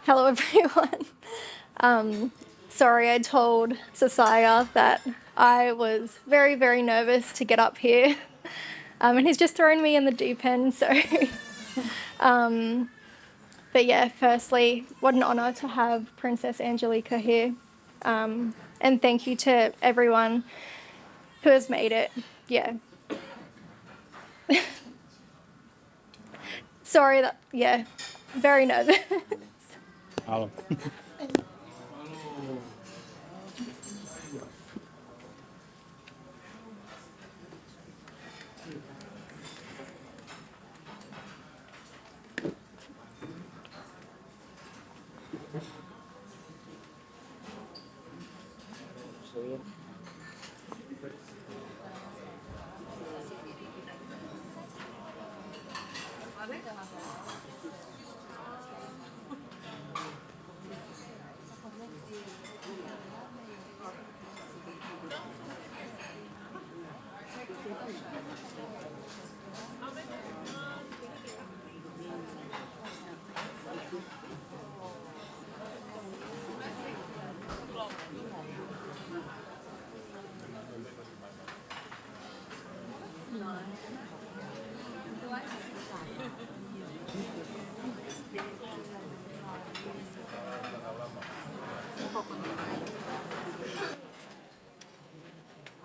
Hello, everyone. Um, sorry, I told Sasaya that I was very, very nervous to get up here. Um, and he's just thrown me in the deep end, so, um, but yeah, firstly, what an honor to have Princess Angelika here. Um, and thank you to everyone who has made it. Yeah. Sorry, that, yeah, very nervous. Hello.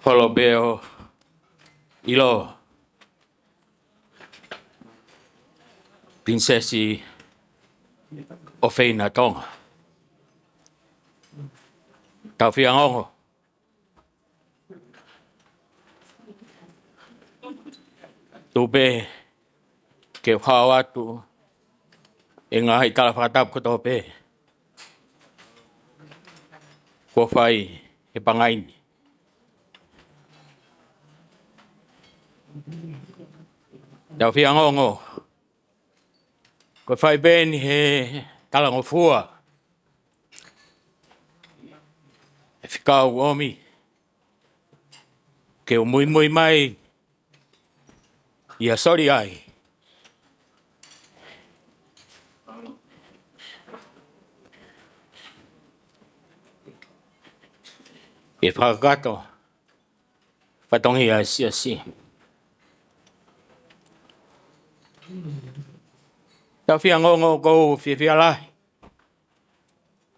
Holo pē ʻo ʻilo, Pilinisesi ʻofeina Tonga. Tau fie ongoongo. Tuku pē ke u hao atu e ngaahi tala fakatapu kotoa pē kuo fai he pangai ni. Tau fie ongoongo. Ko e fai pē eni he talangofua ʻa e fekau ʻomi ke u muimui mai ʻia Soli ai ke fakakakato fatongia ʻa e Siasi. Tau fie ongoongo ʻoku ou fiefia lahi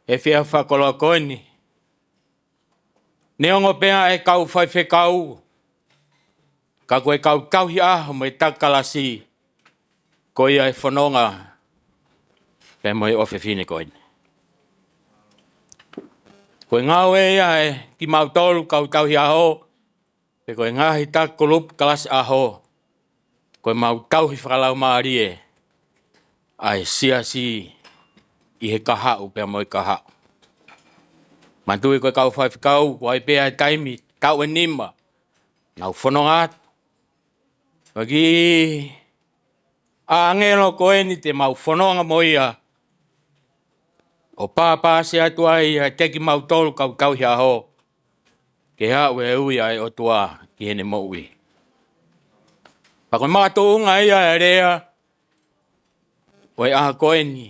he efiafi fakakoloa ko eni. Neongo pē ʻa e kau faifekau, ka ko e kau tauhi ʻaho mo e taki kalasi, ko ia ʻe fononga pē mo e ʻofefine ko eni. Ko e ngāue ia ʻa kimautolu kau tauhi ʻaho, pe ko e ngaahi taki kulupu kalasi ʻaho, ko ʻemau tauhi fakalaumālie ʻa e Siasi ʻi he kahaʻu pea mo e kahaʻu. Manatuʻi ko e kau faifekau, ʻoku ʻi ai pē ʻa e taimi, taʻu ʻe nima, nau fononga atu. Ko e kiʻi ʻāngelo ko eni te mau fononga mo ia ʻo pāpāsi atu ai ʻiate kimautolu kau tauhi ʻaho, ke aʻu e ui ʻa e ʻOtua ki heʻene moʻui. Pea ko e makatuʻunga ia ʻa e lea ʻo e ʻaho ko eni.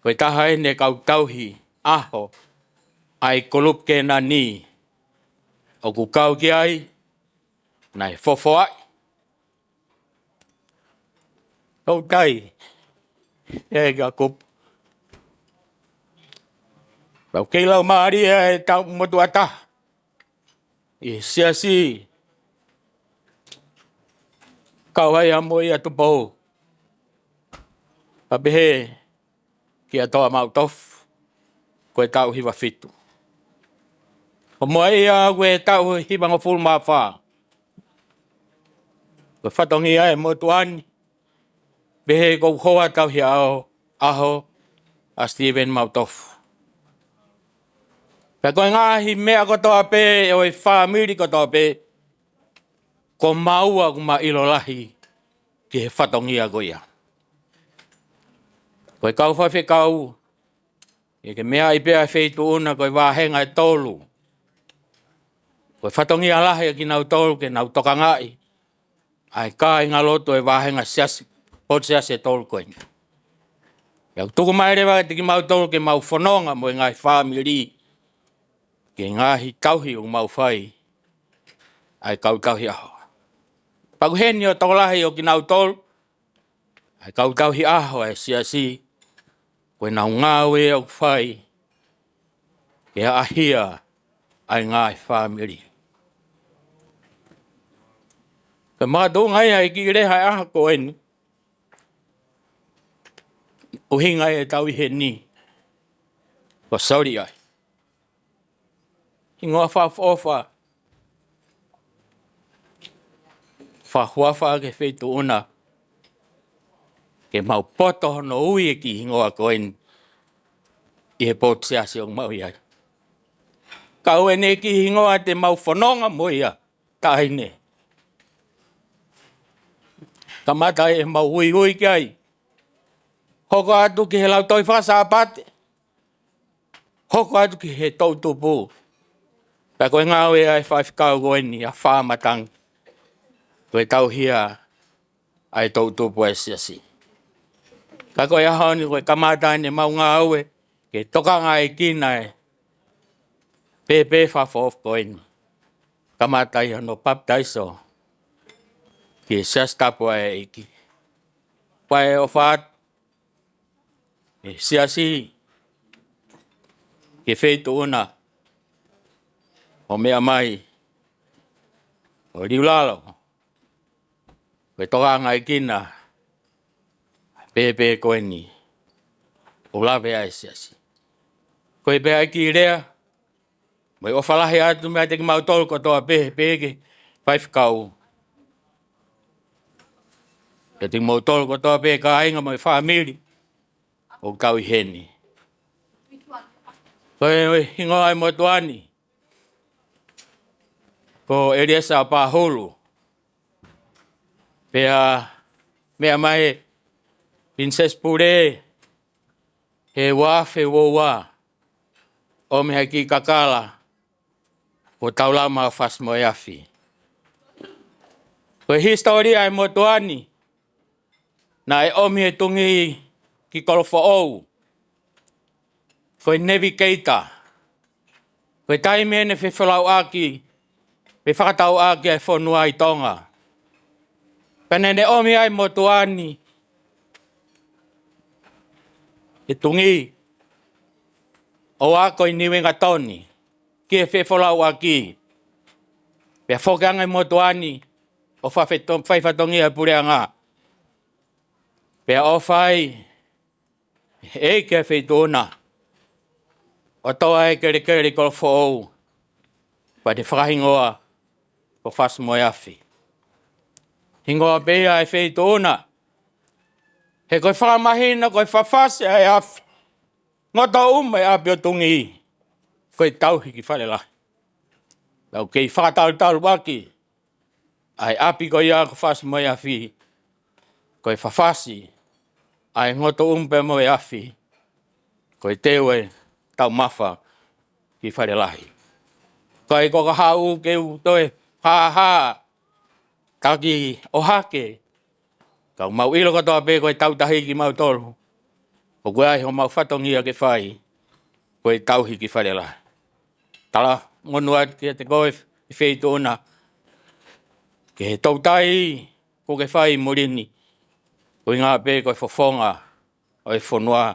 Ko e taha eni e kau tauhi ʻaho ʻa e kulupu Kēnani ʻoku kau ki ai, naʻe fofoaʻi. Toutai, ʻe ka kupu. Pea ʻoku kei laumālie ʻa e tau motuʻa taha ʻi he Siasi, kau ai ʻa Moʻia Tupou. Pea pehē kia Toa Maʻutofu, ko e taʻu hiva fitu. Ko Moʻia ko e taʻu hivangofulu mā fā. Ko e fatongia ʻa e motuʻa ni, pehē ko e hoa tauhi ʻaho, ʻaho ʻa Stephen Maʻutofu. Pea ko e ngaahi meʻa kotoa pē ʻo e fāmili kotoa pē, ko maua ʻoku ma ʻilo lahi ki he fatongia ko ia. Ko e kau faifekau, ʻi he meʻa ʻi pea feituʻuna ko e vāhenga ʻe tolu. Ko e fatongia lahi ʻa kinautolu ke nau tokangaʻi ʻa e kāingalotu ʻo e vāhenga siasi, potu siasi ʻe tolu ko eni. Pea ʻoku tuku mai leva kiate kimautolu ke mau fononga mo e ngaahi fāmili ki he ngaahi tauhi ʻoku mau fai ʻa e kau tauhi ʻaho. Pea ʻoku heni ʻa e tokolahi ʻo kinautolu ʻa e kau tauhi ʻaho ʻa e Siasi, ko ʻenau ngāue ʻoku fai ke ʻaʻahia ʻa e ngaahi fāmili. Ko e makatuʻunga ia ʻa e kiʻi lea ʻa e ʻaho ko eni, ʻuhinga ia ʻetau ʻi heni, ko Soli ai. Hingoa fakaʻofoʻofa, fakaʻofoʻofa ki he feituʻuna ke mau poto hono ui e kiʻi hingoa ko eni ʻi he potu siasi ʻoku mau ʻi ai. Ka ʻoku ʻi ai e kiʻi hingoa te mau fononga mo ia, taʻahine. Kamata ʻemau uiui ki ai. Hoko atu ki he Lautohi Faka-Sāpate. Hoko atu ki he toʻutupu. Pea ko e ngāue ʻa e faifekau ko eni ʻa Fāmatangi, ko e tauhi ʻa e toʻutupu ʻa e Siasi. Ka ko e ʻaho ni ko e kamata eni ʻemau ngāue ke tokangaʻi kinautolu e pēpē fakaʻofoʻofa ko eni. Kamata ʻi hono papitaiso ki he Siasi Tapu ʻa e ʻEiki. Pea ʻoku ou ʻofa atu ki he Siasi, ki he Feituʻuna ʻo meʻa mai ʻo liulalo ko e tokanga ʻa e kina pēpē ko eni ʻo lave ai e Siasi. Ko e pehē ʻa e kiʻi lea, mo e ʻofa lahi atu meiate kimautolu kotoa pē, pehē ki he faifekau, kiate kimautolu kotoa pē kāinga mo e fāmili ʻoku tau ʻi heni. Ko e hingoa ʻa e motuʻa ni ko ʻEliesa Pahulu. Pea meʻa mai e Pilinisesi Pule he ua afe ua ua, ʻomi ha kiʻi kakala ko Taulama ʻo Fasi-moe-Afi. Ko e hisitōlia ʻa e motuʻa ni, naʻe ʻomi e Tungī ki Kolofoʻou ko e navigator. Ko e taimi ʻene fefolauʻaki, pe fakatauʻaki ʻa e fonua ʻi Tonga. Pea naʻá ne ʻomi ʻa e motuʻa ni, e Tungī, ʻo ako ʻi Niuingatoni ki he fefolauʻaki. Pea foki ange e motuʻa ni ʻo fafeto-, fai fatongia e puleʻanga. Pea ʻofa ai ʻEiki ʻa e Feituʻuna ʻo toʻo e kelekele ʻi Kolofoʻou, pea ne fakahingoa ko Fasi-moe-Afi. Hingoa pē ia ʻa e Feituʻuna, he ko e fakamahino ko e fafasi ʻa e afi, ngoto uma e ʻapi ʻo Tungī, ko e tauhi ki Falelahi. Tau kei fakatalutalu ʻaki ʻa e ʻapi ko ia ko Fasi-moe-Afi, ko e fafasi ʻa e ngoto uma pē mo e afi, ko e teu e taumafa ki Falelahi. Kae ʻikai ko ka haʻu ke u toe hāhā, taki ʻohake, ka ʻoku mau ʻilo kotoa pē ko e tautahi kimautolu. ʻOku ʻi ai homau fatongia ke fai, ko e tauhi ki Falelahi. Talamonū atu kiate koe e Feituʻuna, ki he toutai kuo ke fai ʻi muli ni, ʻuhinga pē ko e fofonga ʻo e fonua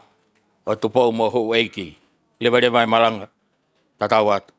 ʻo Tupou mo Houʻeiki. Levaleva e malanga. Tatau atu.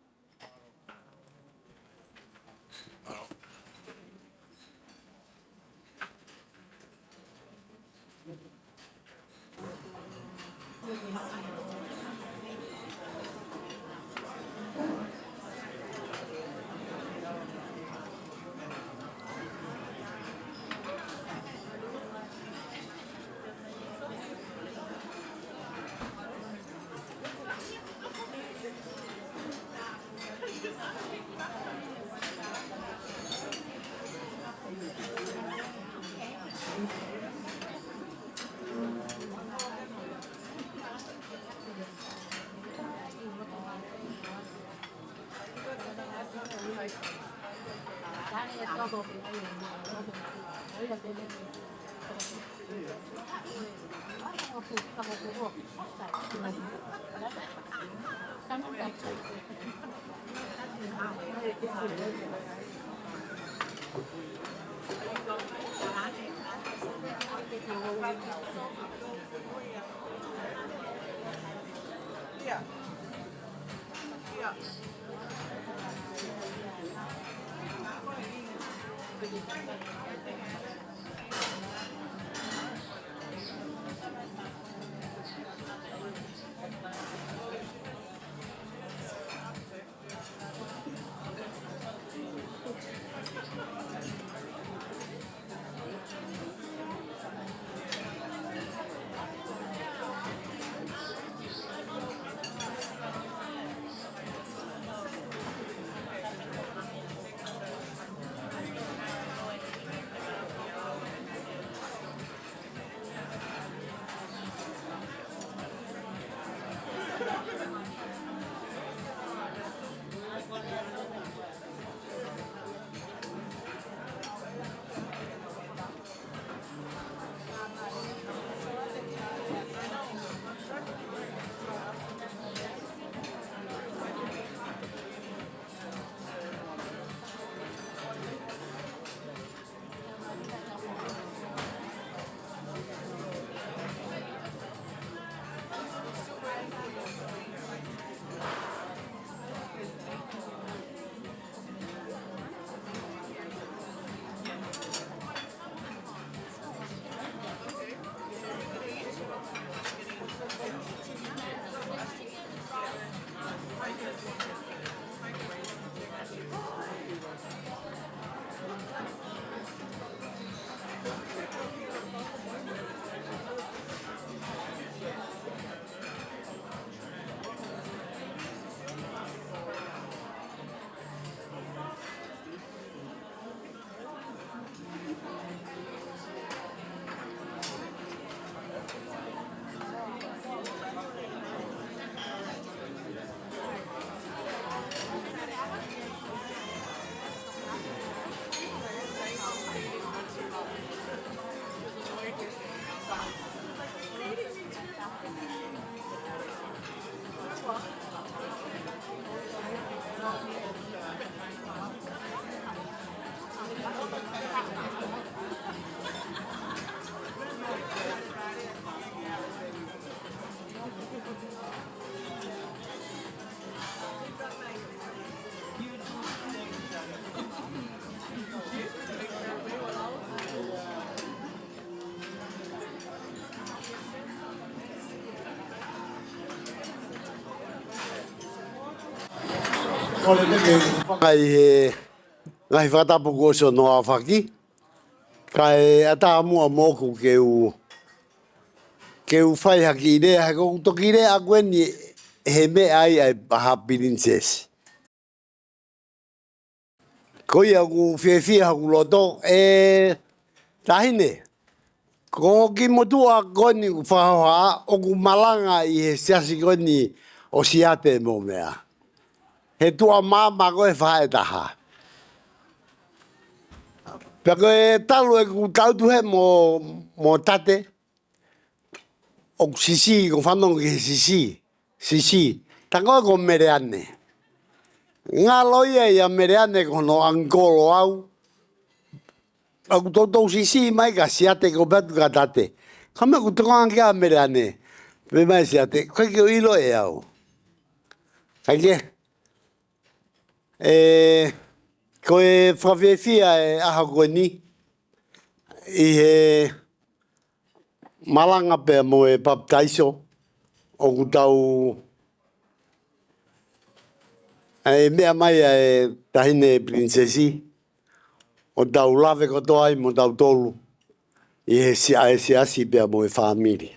Fakaʻi he ngaahi fakatapu kuo ʻosi hono aofaki. Kae ʻatā muʻa moʻoku ke u, ke u fai ha kiʻi lea, he ko ʻeku toki lea ʻaku eni he meʻa ai ʻa e paha pilinisesi. Ko ia ʻoku fiefia hoku loto, ʻe Taʻahine. Ko hoku motuʻa ko eni ʻoku fakahoha, ʻoku malanga ʻi he siasi ko eni ʻo Siate mo meʻa. He tuʻa maama ko e faʻē taha. Pea ko e talu ʻeku tautuhe mo, mo Tate, ʻoku sisi, ko e fanongo ki he sisi, sisi. Tango ko Meleane. Ngalo ia ia Meleane ko hono ʻangikolo au. ʻOku toutou sisi mai ka Siate ko patu ka Tate. Ka meʻa ʻoku tokanga ki ai Meleane. Pea mai Siate, ko e ke ʻilo ʻe au. Kae kehe, ʻe, ko e fakafiefia e ʻaho ko eni, ʻi he malanga pea mo e papitaiso, ʻoku tau, ʻe meʻa mai ʻa e Taʻahine Pilinisesi, ʻo tau lave kotoa ai mo tautolu, ʻi he si-, ʻa e siasi pea mo e fāmili.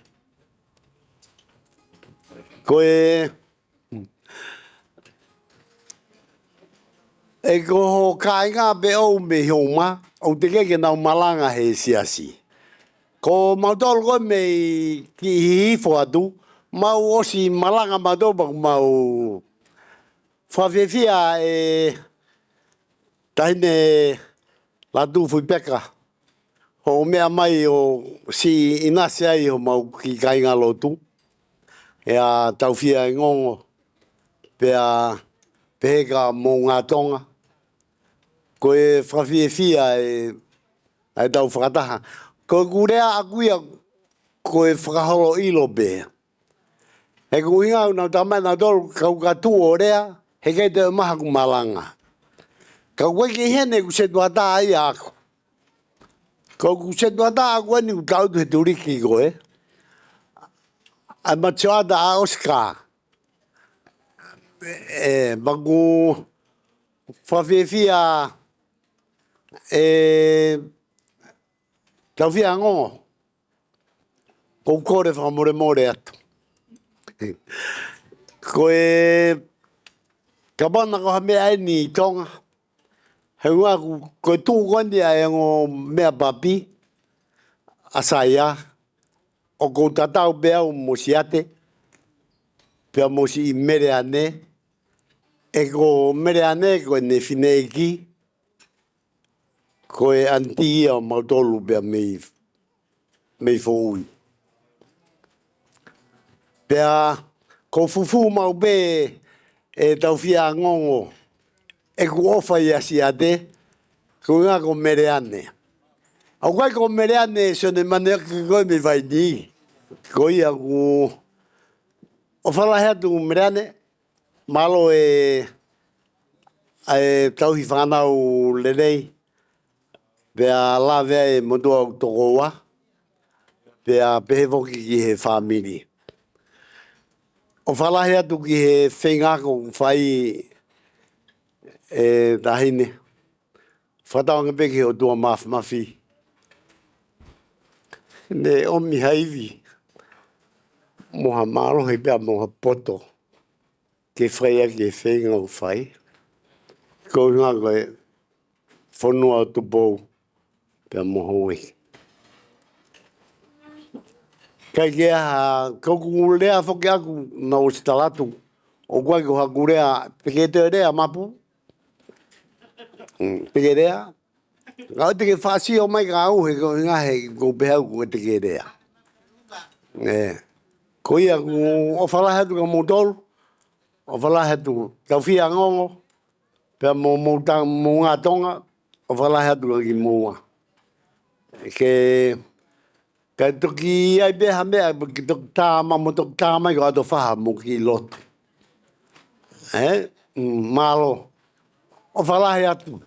Ko e ʻE ko ho kāinga pē ʻoku mei Houma, ʻoku teʻeki ke nau malanga he siasi. Ko mautolu ko ē mei ki hihifo atu, mau ʻosi malanga mautolu pea mau fakafiefia e Taʻahine Lātūfuipeka. Hoʻo meʻa mai ʻo siʻi ʻinasi ai homau kiʻi kāinga lotu. ʻIa Taufia ʻe Ngongo, pea pehē kia Moʻungatonga. Ko e fakafiefia e, ʻa e tau fakataha. Ko ʻeku lea ʻaku ia, ko e fakaholo ʻilo pē. He ko e ʻuhinga ʻoku nau tala mai nautolu, kau ka tuʻu ʻo lea, he ʻikai toe ʻomai haku malanga. Ka ʻoku ʻikai ke ʻi heni ʻeku setuata ia ʻaku. Ko ʻeku setuata ʻaku eni ʻoku tau ʻi he tuliki ko ē. ʻA e mate sioʻata ʻa Oscar. ʻE, maku fakafiefia, ʻe, Taufia ʻe Ngongo. ʻOku ou kole fakamolemole atu. Ko e, kapau naʻa ko ha meʻa eni ʻi Tonga. He ʻuhinga ʻoku, ko e tuʻu ko eni ʻa e ongo meʻa papi, ʻa Saia, ʻoku ou tatau pē au mo Siate, pea mo siʻi Meleane, ʻe ko Meleane ko ʻene fineʻeiki, ko e ʻaniti ia ʻo mautolu pea mei, mei Foʻui. Pea ʻoku ou fufū maʻu pē ʻe Taufia ʻe Ngongo ʻeku ʻofa ʻia Siate, ko e ʻuhinga ko Meleane. ʻOku ʻikai ko Meleane Sione Maneoki ko ē mei Vainī. Ko ia ʻoku ou ʻofa lahi atu Meleane, mālō e, ʻa e tauhi fānau lelei, pea lave ai e motuʻa ʻoku tokoua, pea pehē foki ki he fāmili. ʻOfa lahi atu ki he feinga ʻoku fai e Taʻahine. Fakatauange pē ki he ʻOtua Māfimafi. Ne ʻomi ha ivi, mo ha mālohi pea mo ha poto. Ke fai ʻaki e feinga ʻoku fai. Ko e ʻuhinga ko e fonua ʻo Tupou pea mo Houʻeiki. ʻIkai ke ʻi ai ha, ko ʻeku lea foki ʻaku naʻe ʻosi tala atu. ʻOku ʻikai ko haku lea, te ke toe lea Mapu. Mm, te ke lea. Ka ʻoua te ke faʻa sio mai kia au he ko e ʻuhinga he ʻoku ou pehē au ʻoku te ke lea. ʻE. Ko ia ʻoku ou ʻofa lahi atu kia moutolu. ʻOfa lahi atu Taufia ʻe Ngongo. Pea mo, mo ta, mo ngā Tonga, ʻofa lahi atu kiate kimoua. Ke, ka toki ʻi ai pē ha meʻa, ke toki tā mai, mo toki tā mai ko ʻAtofaha mo ki loto. Ē? Mm, mālō. ʻOfa lahi atu.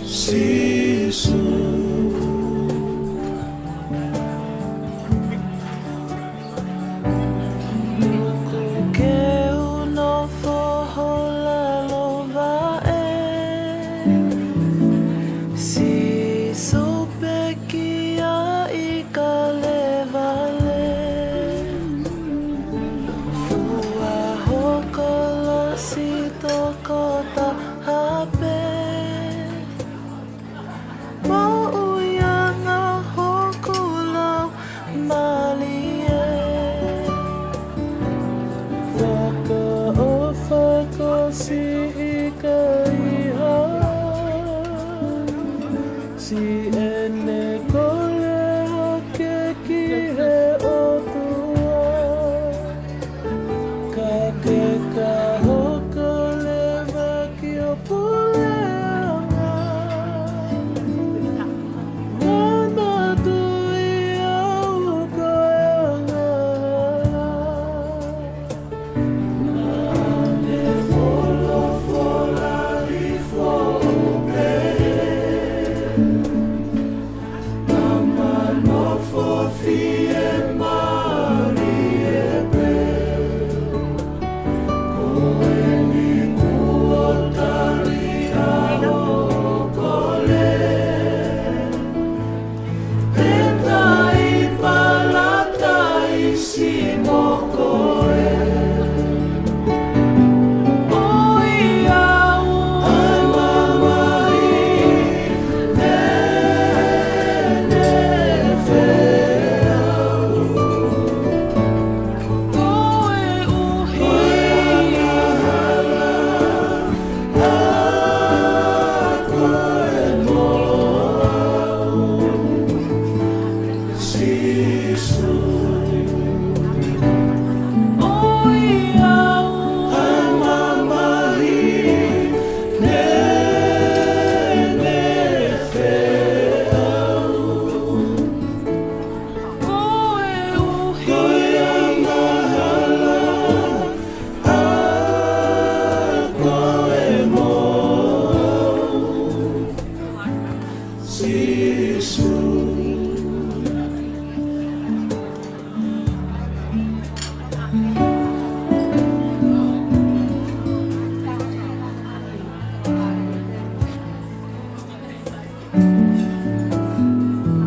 Sīsū. Ko ʻeku nofo ho lalo vaʻe, Sīsū, pekia ʻi Kalevale. Fua ho kolosi tokotaha pē, moʻui ʻa hoku laumālie. Fakaʻofa ko siʻi kaihaʻa, siʻene kole hake ki he ʻOtua. Ka ke ka hoko leva ki ho puleʻanga, naʻa na tui au ko e angahala. Naʻa ne folofola hifo pē, Tama nofo fiemālie pē. Ko eni kuo tali ʻa hoʻo kole, pea tai Palataisi mo koe. ʻOiauē, ʻa e mamahi,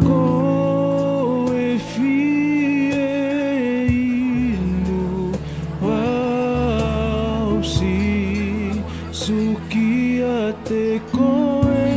Ko e fie inu au, Sīsū, kiate koe.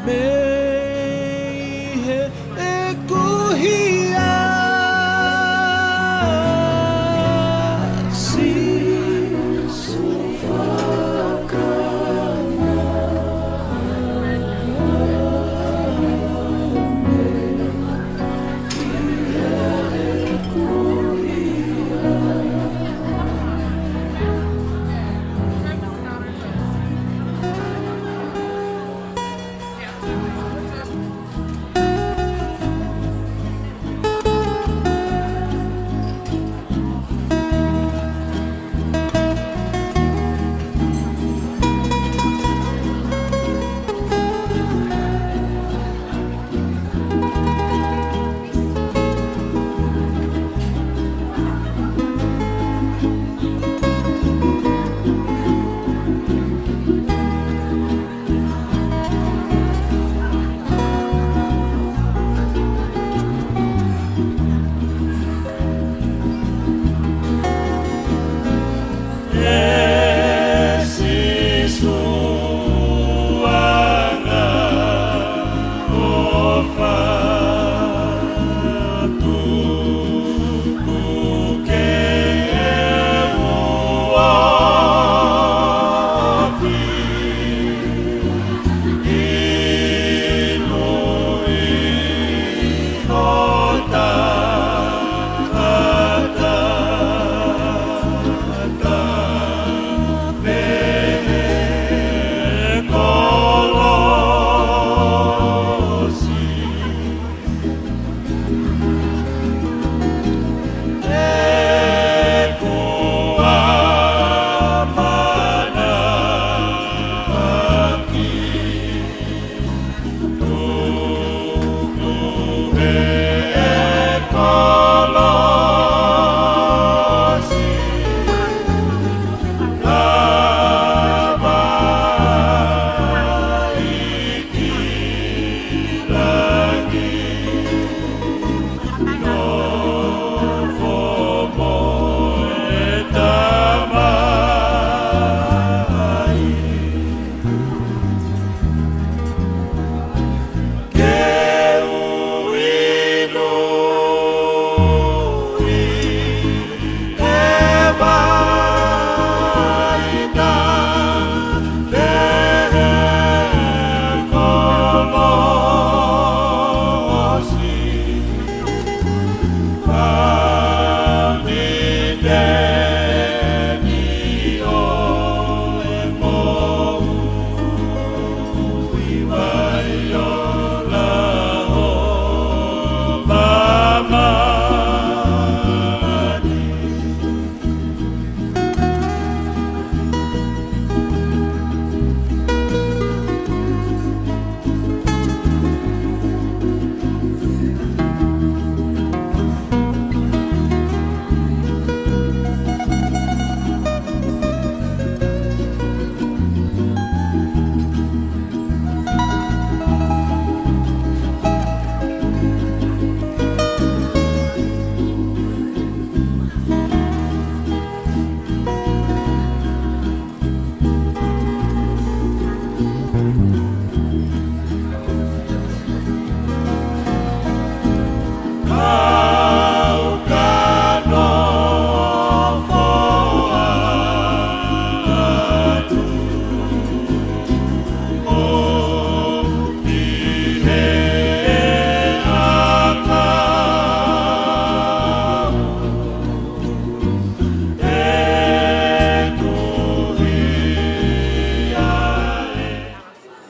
Mei he ʻEku hia, Sīsū fakana.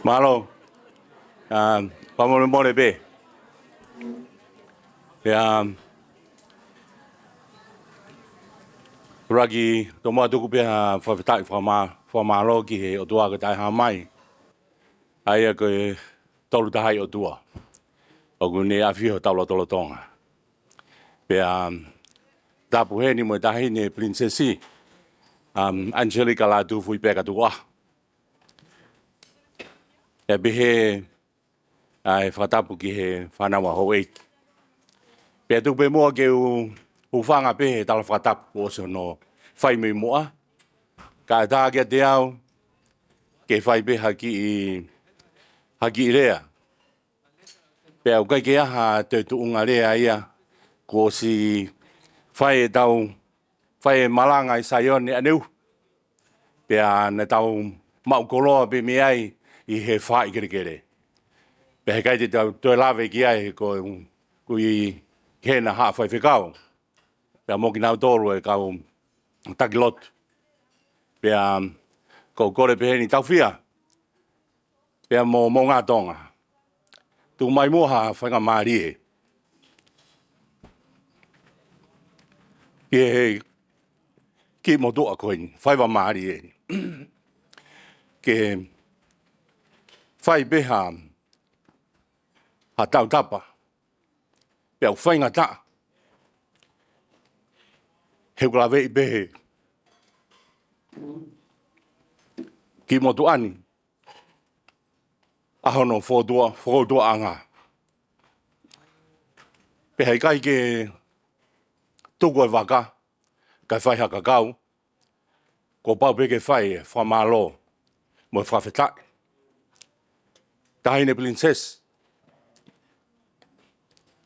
Mālō. Um, fakamolemole pē. Pea, um, ʻuluaki, tomuʻa tuku pē ha fakafetaʻi fakamā-, fakamālō ki he ʻOtua ko e taʻehāmai. ʻA ia ko e Tolu Tahaʻi ʻOtua ʻoku ne ʻafio hotau lotolotonga. Pea, um, tapu heni mo e Taʻahine Pilinisesi, um, Angelica Lātūfuipeka Tukuʻaho. ʻE pehē ʻa e fakatapu ki he fānau ʻa houʻeiki. Pea tuku pē muʻa ke u hūfanga pē he tala fakatapu ʻoku ʻosi hono fai mei muʻa. Kae ʻatā kiate au ke fai pē ha kiʻi ha kiʻi lea. Pea ʻoku ʻikai ke ʻi ai ha toe tuʻunga lea ia, kuo ʻosi fai ʻetau, fai e malanga ʻi Saione ʻaneuhu. Pea naʻa tau maʻu koloa pē mei ai ʻi he faʻahi kelekele. Pea heʻikai te tau toe lave ki ai he ko e ʻuhi hena haʻa faifekau. Pea mo kinautolu e kau taki lotu. Pea ʻoku ou kole pehē ni, Taufia, pea mo Moʻunga Tonga, tuku mai muʻa ha faingamālie ki he kiʻi motuʻa ko eni, faingamālie ke fai pē ha, ha tautapa. Pea ʻoku faingataʻa, he ʻoku laveʻi pē he kiʻi motuʻa ni ʻa hono fokotuʻa, fokotuʻaʻanga. Pea heʻikai ke tuku e vaka kae fai ha kakau, kuo pau pē ke fai e fakamālō mo e fakafetaʻi. Taʻahine Pilinisesi,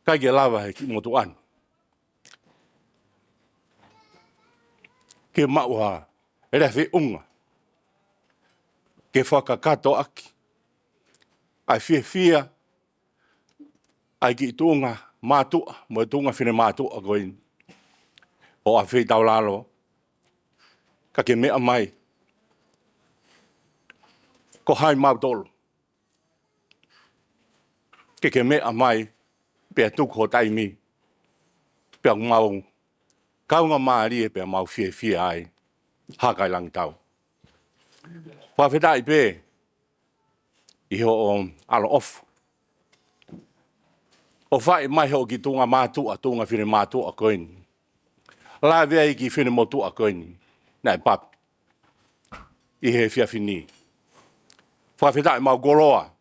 ʻikai ke lava he kiʻi motuʻa ni ke maʻu ha lea feʻunga ke fakakakato ʻaki ʻa e fiefia ʻa e kiʻi tuʻunga mātuʻa mo e tuʻunga finemātuʻa ko eni ʻo ʻAfeitaulalo, ka ke meʻa mai. Ko hai mautolu ke ke meʻa mai pea tuku ho taimi, pea mau kaungāmālie pea mau fiefia ai, Hakailangitau. Fakafetaʻi pē ʻi hoʻo ʻaloʻofa ʻo fai mai hoʻo kiʻi tuʻunga mātuʻa, tuʻunga finemātuʻa ko eni. Lave ai ki he finemotuʻa ko eni naʻe papi ʻi he efiafi ni. Fakafetaʻi, mau koloa.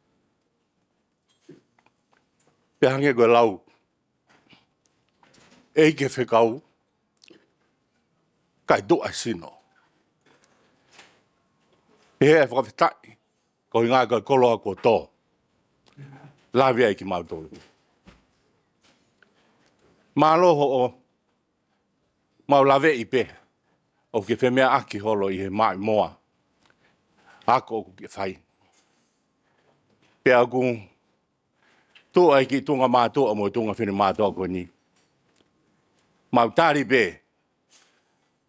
Pea hangē ko e lau ʻe he fekau, ʻikai tuʻa sino. Pea fakafetaʻi, ko e ʻuhinga ko e koloa kuo tō. Lave ai kimautolu. Mālō hoʻo mau laveʻi pē ʻoku ke femeʻaʻaki holo ʻi he maʻimoa ako ʻoku ke fai. Pea ʻoku tuʻu ai kiʻi tuʻunga mātuʻa mo e tuʻunga finemātuʻa ko eni. Mau tali pē,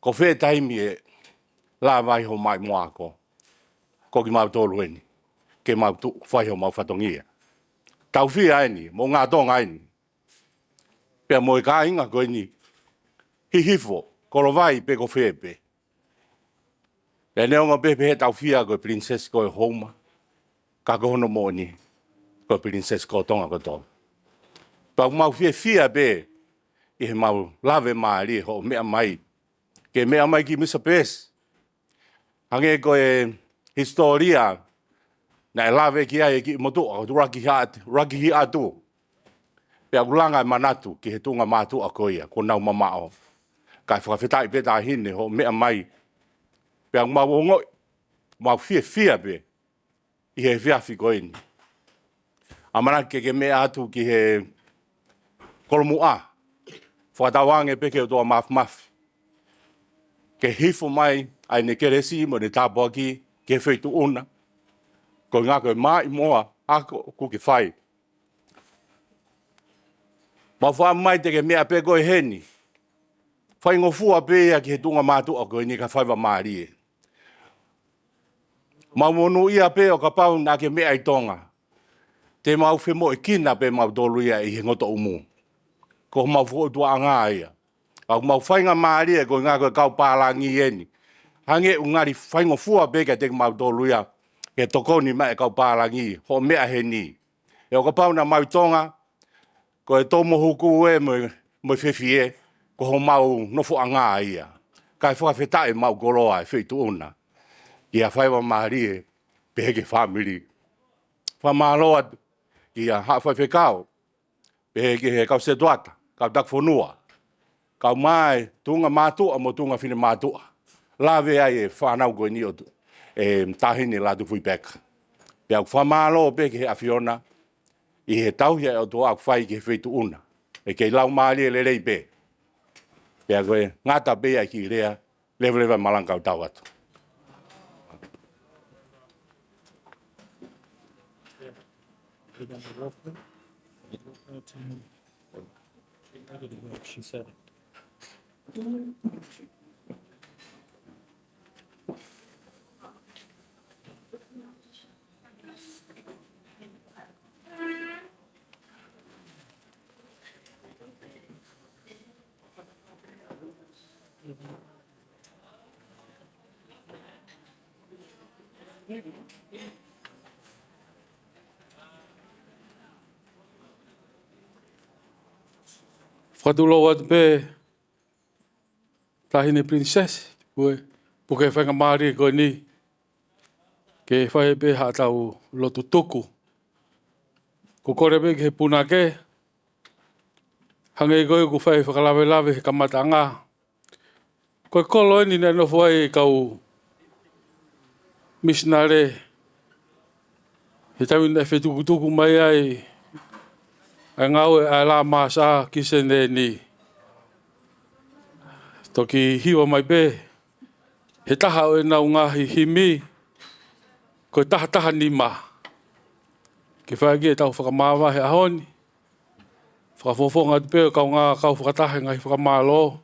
ko fē taimi ʻe lava ai hoʻo maʻimoa ako, ko kimautolu eni ke mau tuʻu fai hoʻomau fatongia. Taufia eni, Moʻunga Tonga eni, pea mo e kāinga ko eni, Hihifo, Kolovai pe ko fē pē. Pea neongo pē pehē Taufia ko e Pilinisesi ko e Houma, ka ko hono moʻoni ko e Pilinisesi ko Tonga kotoa. Pea mau fiefia pē ʻi he mau lave mālie hoʻo meʻa mai, ke meʻa mai ki Misa Pēsi. Hangē ko e hisitōlia naʻe lave ki ai e kiʻi motuʻa, ko Raki Haʻat-, Raki Hiʻatu. Pea ʻoku langa e manatu ki he tuʻunga mātuʻa ko ia, kuo nau mamaʻo. Kae fakafetaʻi pē Taʻahine hoʻo meʻa mai. Pea mau ongoʻi, mau fiefia pē ʻi he efiafi ko eni. ʻAmanaki ke ke meʻa atu ki he kolomuʻa, fakatauange pē ke ʻOtua Māfimafi ke hifo mai ʻa ʻene kelesi mo ʻene tāpuaki ki he feituʻu na, ko e ʻuhinga ko e maʻimoa ako ʻoku ke fai. Mau fakaʻamu mai te ke meʻa pē koe heni, faingofua pē ia ki he tuʻunga mātuʻa ko eni, kae faingamālie. Mau monūʻia pē ʻo kapau naʻa ke meʻa ʻi Tonga, te mau femoʻuekina pē mautolu ia ʻi he ngotoʻumu. Ko homau fokotuʻaʻanga ia. ʻOku mau faingamālie ko e ʻuhinga ko e kau pālangi eni. Hangē ʻoku ngali faingofua pē kiate kimautolu ia ke tokoni mai e kau pālangi hoʻo meʻa heni. ʻE ʻo kapau naʻa mau ʻi Tonga, ko e tō mo hūkū ē mo e, mo e fefie, ko homau nofoʻanga ia. Kae fakafetaʻi, mau koloa e feituʻu na. Kia faingamālie pē ki he fāmili. Fakamālō atu kia haʻa faifekau, pehē ki he kau setuata, kau taki fonua, kau mai tuʻunga mātuʻa mo tuʻunga finemātuʻa. Lave ai e fānau ko eni ʻo e Taʻahine Lātūfuipeka. Pea ʻoku fakamālō pē ki he ʻAfiona ʻi he tauhi ʻa e ʻOtua ʻoku fai ki he feituʻu na. ʻE kei laumālie lelei pē. Pea ko e ngata pē ia ki lea, leveleva malanga kau tau atu. Fakatulou atu pē, Taʻahine Princess, pue, puke faingamālie ko eni, ke fai pē haʻatau lotu tuku. Ko e kole pē ki he punake, hangē ko ē ʻoku fai fakalavelave he kamataʻanga. Ko e kolo eni naʻe nofo ai e kau misinale, he taimi naʻe fetukutuku mai ai ʻa e ngāue ʻa e Lāmasa ki Senē ni. Toki hiva mai pē he taha ʻo ʻenau ngaahi himi, ko e taha taha nima. Ke fai ki heʻetau fakamāvae he ʻaho ni. Fakafofonga atu pē ʻo e kaungā kau fakataha he ngaahi fakamālō.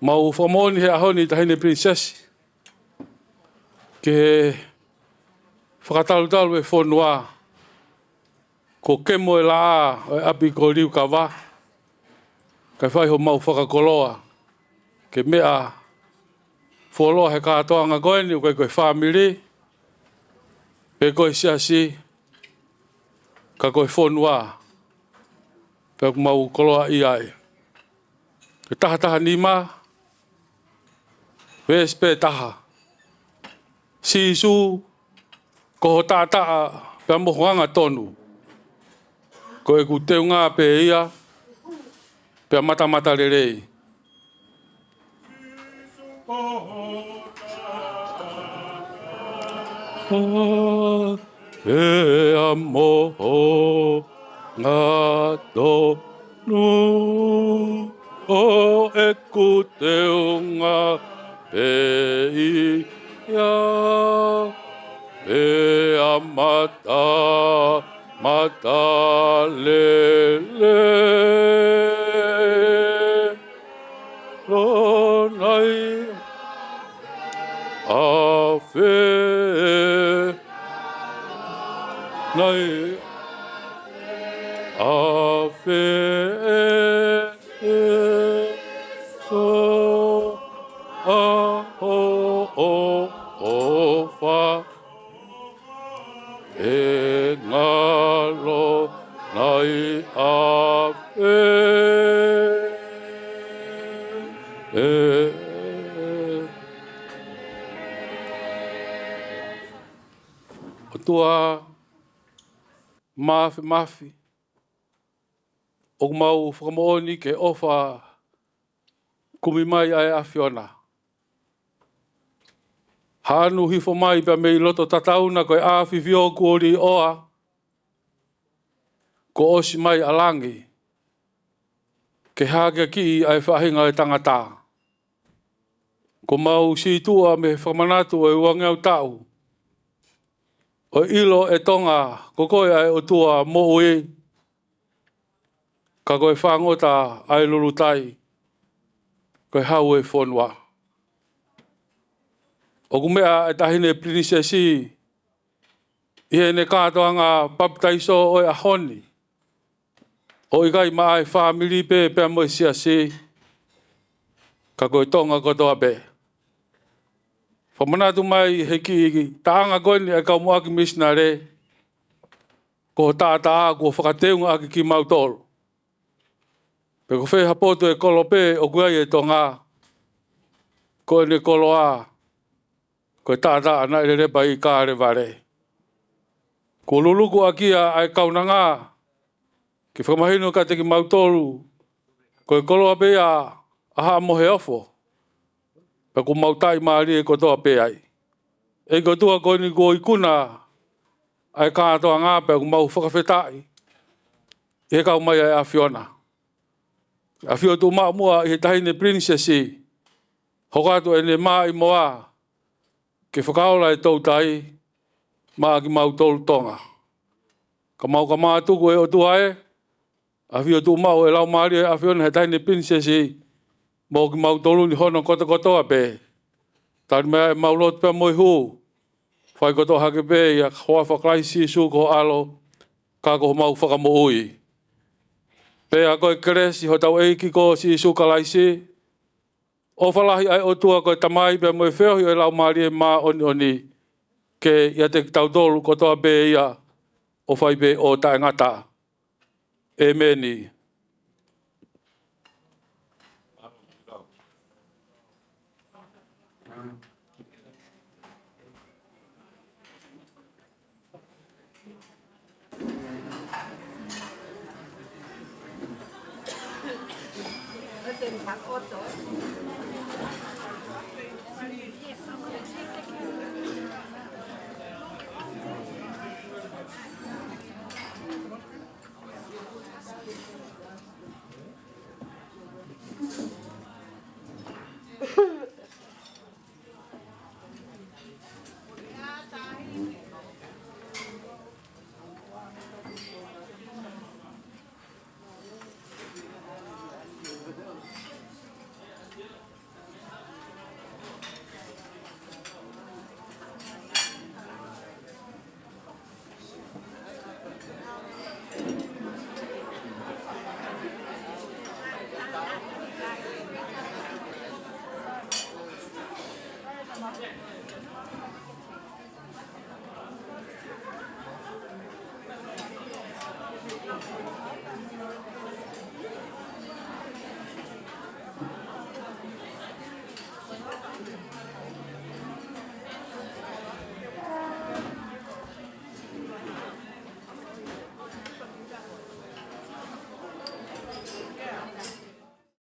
Mau fakamoʻoni he ʻaho ni Taʻahine Princess, ki he fakatalutalu e fonua, ko e kemo e laʻā ʻo e ʻapi ko Liukava, kae fai homau fakakoloa, ke meʻa fuoloa he kātoanga ko eni, ʻoku ʻikai ko e fāmili, pe ko e siasi, ka ko e fonua, pea ʻoku mau koloaʻia ai. Ko e taha taha nima, veesi pē taha. Sīsū, ko ho taʻataʻa pea mo ho angatonu, ko ʻeku teunga pē ia, pea matamatalelei. Pea mo ho angatonu, ko ʻeku teunga pē ia, pea mata, matalelei. Lona ʻi ʻafe, na ʻi ʻafe ʻe so a ho ʻofa. ʻE ngalo na ʻi ʻafe. ʻOtua Māfimafi, ʻoku mau fakamoʻoni ki he ʻofa kumi mai ʻa e ʻAfiona. Haʻanu hifo mai pea mei loto tatauna ko e ʻAfifio kuo liʻoa, kuo ʻosi mai ʻa langi, ke hakeakiʻi ʻa e faʻahinga ʻo e tangata. Kuo mau sītuʻa mei he fakamanatu ʻo e uangeau taʻu, ʻo ʻilo ʻe Tonga, ko koe ʻa e ʻOtua moʻui, ka ko e fāngota ʻa e lulutai, ko e hau ʻo e fonua. ʻOku meʻa e Taʻahine Pilinisesi ʻi heʻene kātoanga papitaiso ʻo e ʻaho ni, ʻo ʻikai maʻa e fāmili pē pea mo e siasi, ka ko e Tonga kotoa pē. Fakamanatu mai he kiʻi taʻanga ko eni ʻa e kau muʻaki misinale, ko ho taʻataʻa kuo fakateungaʻaki kimautolu. Pe ko fē ha potu ʻo e kolo pē ʻoku ʻi ai e Tonga, ko ʻene koloa, ko e taʻataʻa naʻe lele pē ʻi Kalevale. Kuo luluku ʻaki ia ʻa e kaunanga, ke fakamahino kiate kimautolu, ko e koloa pē ia ʻa Haʻa Moheofo, pea kuo mau taʻimālie kotoa pē ai. ʻEiki ʻOtua, ko eni kuo ikuna ʻa e kātoanga pea ʻoku mau fakafetaʻi ʻi he kau mai ʻa e ʻAfiona. ʻAfio tuʻu maʻu muʻa ʻi he taʻahine pilinisesi, hoko atu ʻene mā ʻi moa ke fakaola e toutai maʻa kimautolu Tonga. Ka mau ka mātuku ʻe ʻOtua ē, ʻafio tuʻu maʻu e Laumālie ʻo e ʻAfiona he taʻahine pilinisesi mo kimautolu ni hono kotokotoa pē. Tali mai ʻemau lotu pea mo e hū, fai kotoa hake pē ʻi he huafa ʻo Kalaisi Sīsū ko ho ʻAlo, ka ko homau Fakamoʻui. Pea ko e kelesi ʻa hotau ʻEiki ko Sīsū Kalaisi, ʻofa lahi ʻa e ʻOtua ko e Tamai pea mo e feohi ʻo e Laumālie Māʻoniʻoni, ke ʻiate kitautolu kotoa pē ia ʻo fai pē ʻo taʻengata. ʻĒmeni.